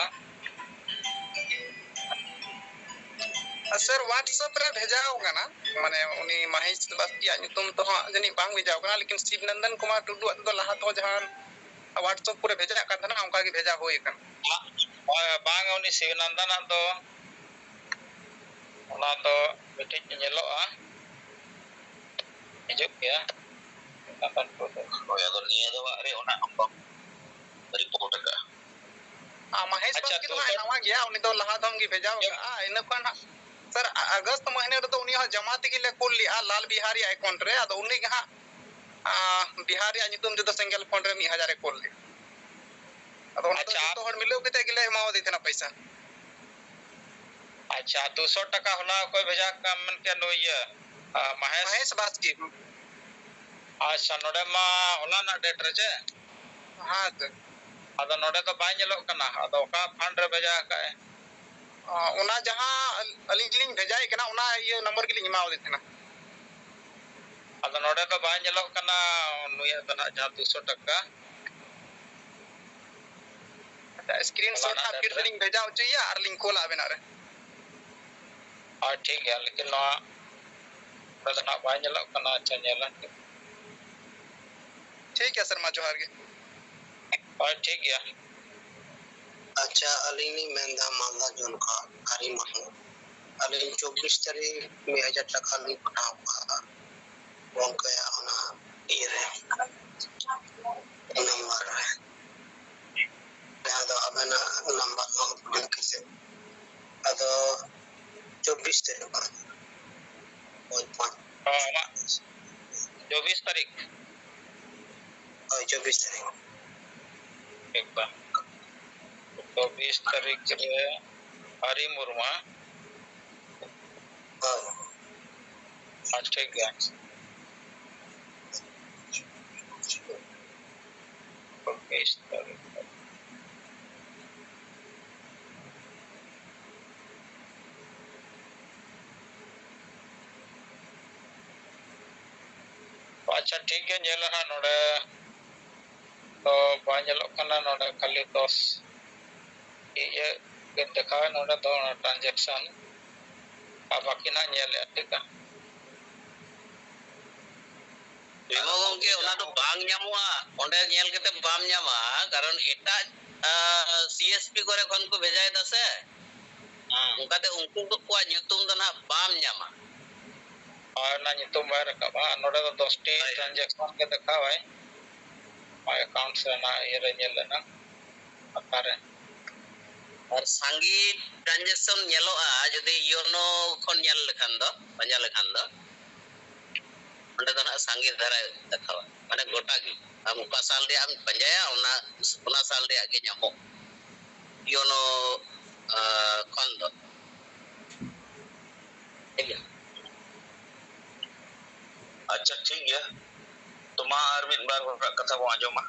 ᱥᱮᱨ, WhatsApp ᱨᱮ ᱵᱷᱮᱡᱟ ᱟᱠᱟᱱᱟ, ᱢᱟᱱᱮ ᱩᱱᱤ ᱢᱟᱦᱮᱥ ᱵᱟᱥᱠᱮᱭᱟᱜ ᱧᱩᱛᱩᱢ ᱛᱮᱦᱚᱸ ᱡᱟᱹᱱᱤᱡ ᱵᱟᱝ ᱵᱷᱮᱡᱟ ᱟᱠᱟᱱᱟ, ᱞᱮᱠᱤᱱ ᱥᱤᱵ ᱱᱚᱱᱫᱚᱱ ᱠᱩᱢᱟᱨ ᱴᱩᱰᱩᱣᱟᱜ ᱛᱮᱫᱚ ᱞᱟᱦᱟ ᱛᱮᱦᱚᱸ ᱡᱟᱦᱟᱸ WhatsApp ᱠᱚᱨᱮ ᱵᱷᱮᱡᱟᱜ ᱠᱟᱱ ᱛᱟᱦᱮᱱᱟ, ᱚᱱᱠᱟ ᱜᱮ ᱵᱷᱮᱡᱟ ᱦᱩᱭ ᱟᱠᱟᱱᱟ᱾ ᱦᱳᱭ, ᱵᱟᱝ, ᱩᱱᱤ ᱥᱤᱵ ᱱᱚᱱᱫᱚᱱᱟᱜ ᱫᱚ ᱚᱱᱟ ᱫᱚ ᱢᱤᱫᱴᱤᱡ ᱧᱮᱞᱚᱜᱼᱟ, ᱦᱤᱡᱩᱜ ᱜᱮᱭᱟ᱾ ᱦᱳᱭ, ᱟᱫᱚ ᱱᱤᱭᱟᱹ ᱫᱚ ᱟᱨᱮ ᱚᱱᱟ ᱟᱢ ᱵᱟᱢ report ᱟᱠᱟᱫᱼᱟ᱾ ᱟᱨ ᱢᱚᱦᱮᱥ ᱟᱪᱪᱷᱟ, ᱵᱟᱥᱠᱮ ᱫᱚ ᱛᱚ ᱦᱟᱸᱜ ᱥᱟᱨ, ᱱᱟᱣᱟ ᱜᱮᱭᱟ, ᱩᱱᱤ ᱫᱚ ᱞᱟᱦᱟ ᱫᱚᱢ ᱜᱮ ᱵᱷᱮᱡᱟ ᱟᱠᱟᱫᱼᱟ᱾ ᱤᱱᱟᱹ ᱠᱷᱚᱱ ᱦᱟᱸᱜ ᱥᱟᱨ, ᱟ-, ᱟᱜᱚᱥᱴ ᱢᱟᱹᱦᱱᱟᱹ ᱨᱮᱫᱚ ᱩᱱᱤ ᱦᱚᱸ ᱡᱟᱢᱟ ᱛᱮᱜᱮ ᱞᱮ ᱠᱩᱞ ᱞᱮᱜᱼᱟ, ᱞᱟᱞ ᱵᱤᱦᱟᱨᱤ ᱟᱭᱠᱚᱱ ᱨᱮ᱾ ᱟᱫᱚ ᱩᱱᱤ ᱜᱮ ᱦᱟᱸᱜ, ᱟ, ᱵᱤᱦᱟᱨᱤᱭᱟᱜ ᱧᱩᱛᱩᱢ ᱛᱮᱫᱚ ᱥᱮᱸᱜᱮᱞ ᱯᱷᱚᱱᱰ ᱨᱮ ᱢᱤᱫ ᱦᱟᱡᱟᱨ ᱮ ᱠᱩᱞ ᱞᱮᱜᱼᱟ᱾ ᱟᱫᱚ ᱚᱱᱟ ᱫᱚ ᱟᱪᱪᱷᱟ᱾ ᱡᱚᱛᱚ ᱦᱚᱲ ᱢᱤᱞᱟᱹᱣ ᱠᱟᱛᱮ ᱜᱮᱞᱮ ᱮᱢᱟᱣᱟᱫᱮ ᱛᱟᱦᱮᱱᱟ ᱯᱚᱭᱥᱟ᱾ ᱟᱪᱪᱷᱟ, ᱫᱩᱥᱚ ᱴᱟᱠᱟ ᱦᱚᱞᱟ ᱚᱠᱚᱭ ᱵᱷᱮᱡᱟ ᱠᱟᱜ ᱢᱮᱱ ᱠᱮᱫ ᱱᱩᱭ ᱤᱭᱟᱹ, ᱟ, ᱢᱚᱦᱮᱥ? ᱢᱚᱦᱮᱥ ᱵᱟᱥᱠᱮ᱾ ᱟᱪᱪᱷᱟ, ᱱᱚᱰᱮ ᱢᱟ ᱦᱚᱞᱟᱱᱟᱜ date ᱨᱮ ᱪᱮ? ᱦᱮᱸ, ᱥᱮ᱾ ᱟᱫᱚ ᱱᱚᱰᱮ ᱫᱚ ᱵᱟᱭ ᱧᱮᱞᱚᱜ ᱠᱟᱱᱟ, ᱟᱫᱚ ᱚᱠᱟ fund ᱨᱮ ᱵᱷᱮᱡᱟ ᱟᱠᱟᱫ ᱮ? ᱚ, ᱚᱱᱟ ᱡᱟᱦᱟᱸ ᱟᱹᱞᱤᱧ ᱞᱤᱧ ᱵᱷᱮᱡᱟᱭᱮ ᱠᱟᱱᱟ, ᱚᱱᱟ ᱤᱭᱟᱹ number ᱜᱮᱞᱤᱧ ᱮᱢᱟᱣᱟᱫᱮ ᱛᱟᱦᱮᱱᱟ᱾ ᱟᱫᱚ ᱱᱚᱰᱮ ᱫᱚ ᱵᱟᱭ ᱧᱮᱞᱚᱜ ᱠᱟᱱᱟ ᱱᱩᱭᱟᱜ ᱫᱚ ᱱᱟᱦᱟᱜ ᱡᱟᱦᱟᱸ ᱫᱩᱥᱚ ᱴᱟᱠᱟ᱾ ᱟᱪᱪᱷᱟ, screenshot ᱚᱱᱟ ᱦᱟᱸᱜ ᱯᱷᱤᱨ ᱨᱮ᱾ ᱞᱤᱧ ᱵᱷᱮᱡᱟ ᱦᱚᱪᱚᱭᱮᱭᱟ ᱟᱨ ᱞᱤᱧ ᱠᱳᱞᱟ ᱟᱵᱮᱱᱟᱜ ᱨᱮ᱾ ᱦᱳᱭ, ᱴᱷᱤᱠ ᱜᱮᱭᱟ, ᱞᱮᱠᱤᱱ ᱱᱚᱣᱟ ᱱᱚᱰᱮ ᱫᱚ ᱱᱟᱦᱟᱜ ᱵᱟᱭ ᱧᱮᱞᱚᱜ ᱠᱟᱱᱟ᱾ ᱟᱪᱪᱷᱟ, ᱧᱮᱞᱟ᱾ ᱴᱷᱤᱠ ᱜᱮᱭᱟ ᱥᱮᱨ, ᱢᱟ ᱡᱚᱦᱟᱨ ᱜᱮ᱾ ᱦᱳᱭ, ᱴᱷᱤᱠ ᱜᱮᱭᱟ᱾ ᱟᱪᱪᱷᱟ, ᱟᱹᱞᱤᱧ ᱞᱤᱧ ᱢᱮᱱᱫᱟ ᱢᱟᱞᱫᱟ ᱡᱚᱱ ᱠᱷᱚᱱ ᱦᱟᱹᱨᱤ ᱢᱩᱨᱢᱩ᱾ ᱟᱹᱞᱤᱧ ᱪᱚᱵᱵᱤᱥ ᱛᱟᱹᱨᱤᱠᱷ ᱢᱤᱫ ᱦᱟᱡᱟᱨ ᱴᱟᱠᱟ ᱞᱤᱧ ᱯᱟᱴᱷᱟᱣ ᱠᱟᱜᱼᱟ᱾ ᱜᱚᱢᱠᱮᱭᱟᱜ ᱚᱱᱟ ᱤᱭᱟᱹ ᱨᱮ, ᱱᱟᱢᱵᱟᱨ ᱨᱮ, ᱡᱟᱦᱟᱸ ᱫᱚ ᱟᱵᱮᱱᱟᱜ ᱱᱟᱢᱵᱟᱨ ᱦᱚᱸ ᱵᱷᱩᱞ ᱠᱮᱥᱮ᱾ ᱟᱫᱚ ᱪᱚᱵᱵᱤᱥ ᱛᱟᱹᱨᱤᱠᱷ ᱠᱷᱚᱱ᱾ ᱦᱳᱭ, ᱯᱟᱸᱪ᱾ ᱦᱚᱸ, ᱟᱢᱟᱜ ᱪᱚᱵᱵᱤᱥ ᱛᱟᱹᱨᱤᱠᱷ? ᱦᱳᱭ, ᱪᱚᱵᱵᱤᱥ ᱛᱟᱹᱨᱤᱠᱷ᱾ ᱴᱷᱤᱠ ᱵᱟ᱾ ᱪᱚᱵᱵᱤᱥ ᱛᱟᱹᱨᱤᱠᱷ ᱨᱮ ᱦᱟᱹᱨᱤ ᱢᱩᱨᱢᱩ, ᱦᱮᱸ? ᱦᱳᱭ᱾ ᱦᱮᱸ, ᱴᱷᱤᱠ ᱜᱮᱭᱟ᱾ ᱪᱤᱠᱟᱹ ᱵᱟᱹᱧ ᱥᱴᱟᱨᱴ ᱠᱟᱫᱟ᱾ ᱟᱪᱪᱷᱟ, ᱴᱷᱤᱠ ᱜᱮ, ᱧᱮᱞᱟ ᱦᱟᱸᱜ ᱱᱚᱰᱮ᱾ ᱛᱚ ᱵᱟᱭ ᱧᱮᱞᱚᱜ ᱠᱟᱱᱟ ᱱᱚᱰᱮ, ᱠᱷᱟᱹᱞᱤ ᱫᱚᱥ ᱤᱭᱟᱹ ᱜᱮ ᱫᱮᱠᱷᱟᱣᱟ ᱱᱚᱰᱮ ᱫᱚ, ᱚᱱᱟ ᱴᱨᱟᱱᱡᱮᱠᱥᱚᱱ᱾ ᱟᱨ ᱵᱟᱹᱠᱤ ᱱᱟᱜ ᱧᱮᱞᱮᱫᱼᱟ, ᱴᱷᱤᱠᱟ? ᱵᱤᱢᱚᱞ ᱜᱚᱢᱠᱮ, ᱚᱱᱟ ᱫᱚ ᱵᱟᱝ ᱧᱟᱢᱚᱜᱼᱟ, ᱚᱸᱰᱮ ᱧᱮᱞ ᱠᱟᱛᱮ ᱵᱟᱢ ᱧᱟᱢᱟ, ᱠᱟᱨᱚᱱ ᱮᱴᱟᱜ, ᱟᱸ, ᱥᱤ ᱮᱥ ᱯᱤ ᱠᱚᱨᱮ ᱠᱷᱚᱱ ᱠᱚ ᱵᱷᱮᱡᱟᱭᱮᱫᱟ ᱥᱮ᱾ ᱦᱮᱸ᱾ ᱚᱱᱠᱟᱛᱮ ᱩᱱᱠᱩ ᱠᱚᱣᱟᱜ ᱧᱩᱛᱩᱢ ᱫᱚ ᱱᱟᱦᱟᱜ ᱵᱟᱢ ᱧᱟᱢᱟ᱾ ᱦᱳᱭ, ᱚᱱᱟ ᱧᱩᱛᱩᱢ ᱵᱟᱭ ᱨᱟᱠᱟᱵᱼᱟ᱾ ᱱᱚᱰᱮ ᱫᱚ ᱫᱚᱥ ᱴᱤ ᱦᱳᱭ᱾ ᱴᱨᱟᱱᱡᱮᱠᱥᱚᱱ ᱜᱮ ᱫᱮᱠᱷᱟᱣᱟᱭ᱾ ᱟᱢᱟᱜ ᱮᱠᱟᱣᱩᱱᱴ ᱨᱮᱱᱟᱜ ᱤᱭᱟᱹ ᱨᱮ ᱧᱮᱞ ᱞᱮᱱᱟ, ᱚᱠᱟᱨᱮ? ᱟᱨ ᱥᱟᱸᱜᱮ ᱴᱨᱟᱱᱡᱮᱠᱥᱚᱱ ᱧᱮᱞᱚᱜᱼᱟ ᱡᱩᱫᱤ ᱭᱳᱱᱳ ᱠᱷᱚᱱ ᱧᱮᱞ ᱞᱮᱠᱷᱟᱱ ᱫᱚ, ᱯᱟᱸᱡᱟ ᱞᱮᱠᱷᱟᱱ ᱫᱚ, ᱚᱸᱰᱮ ᱫᱚ ᱱᱟᱦᱟᱜ ᱥᱟᱸᱜᱮ ᱫᱷᱟᱨᱟ ᱫᱮᱠᱷᱟᱣᱟ, ᱢᱟᱱᱮ ᱜᱚᱴᱟ ᱜᱮ᱾ ᱟᱢ ᱚᱠᱟ ᱥᱟᱞ ᱨᱮᱭᱟᱜ ᱮᱢ ᱯᱟᱸᱡᱟᱭᱟ, ᱚᱱᱟ, ᱚᱱᱟ ᱥᱟᱞ ᱨᱮᱭᱟᱜ ᱜᱮ ᱧᱟᱢᱚᱜ ᱭᱳᱱᱳ, ᱟᱸ, ᱠᱷᱚᱱ ᱫᱚ᱾ ᱴᱷᱤᱠ ᱜᱮᱭᱟ᱾ ᱟᱪᱪᱷᱟ, ᱴᱷᱤᱠ ᱜᱮᱭᱟ, ᱛᱚ ᱢᱟ ᱟᱨ ᱢᱤᱫ ᱵᱟᱨ ᱦᱚᱲᱟᱜ ᱠᱟᱛᱷᱟ ᱵᱚᱱ ᱟᱸᱡᱚᱢᱟ᱾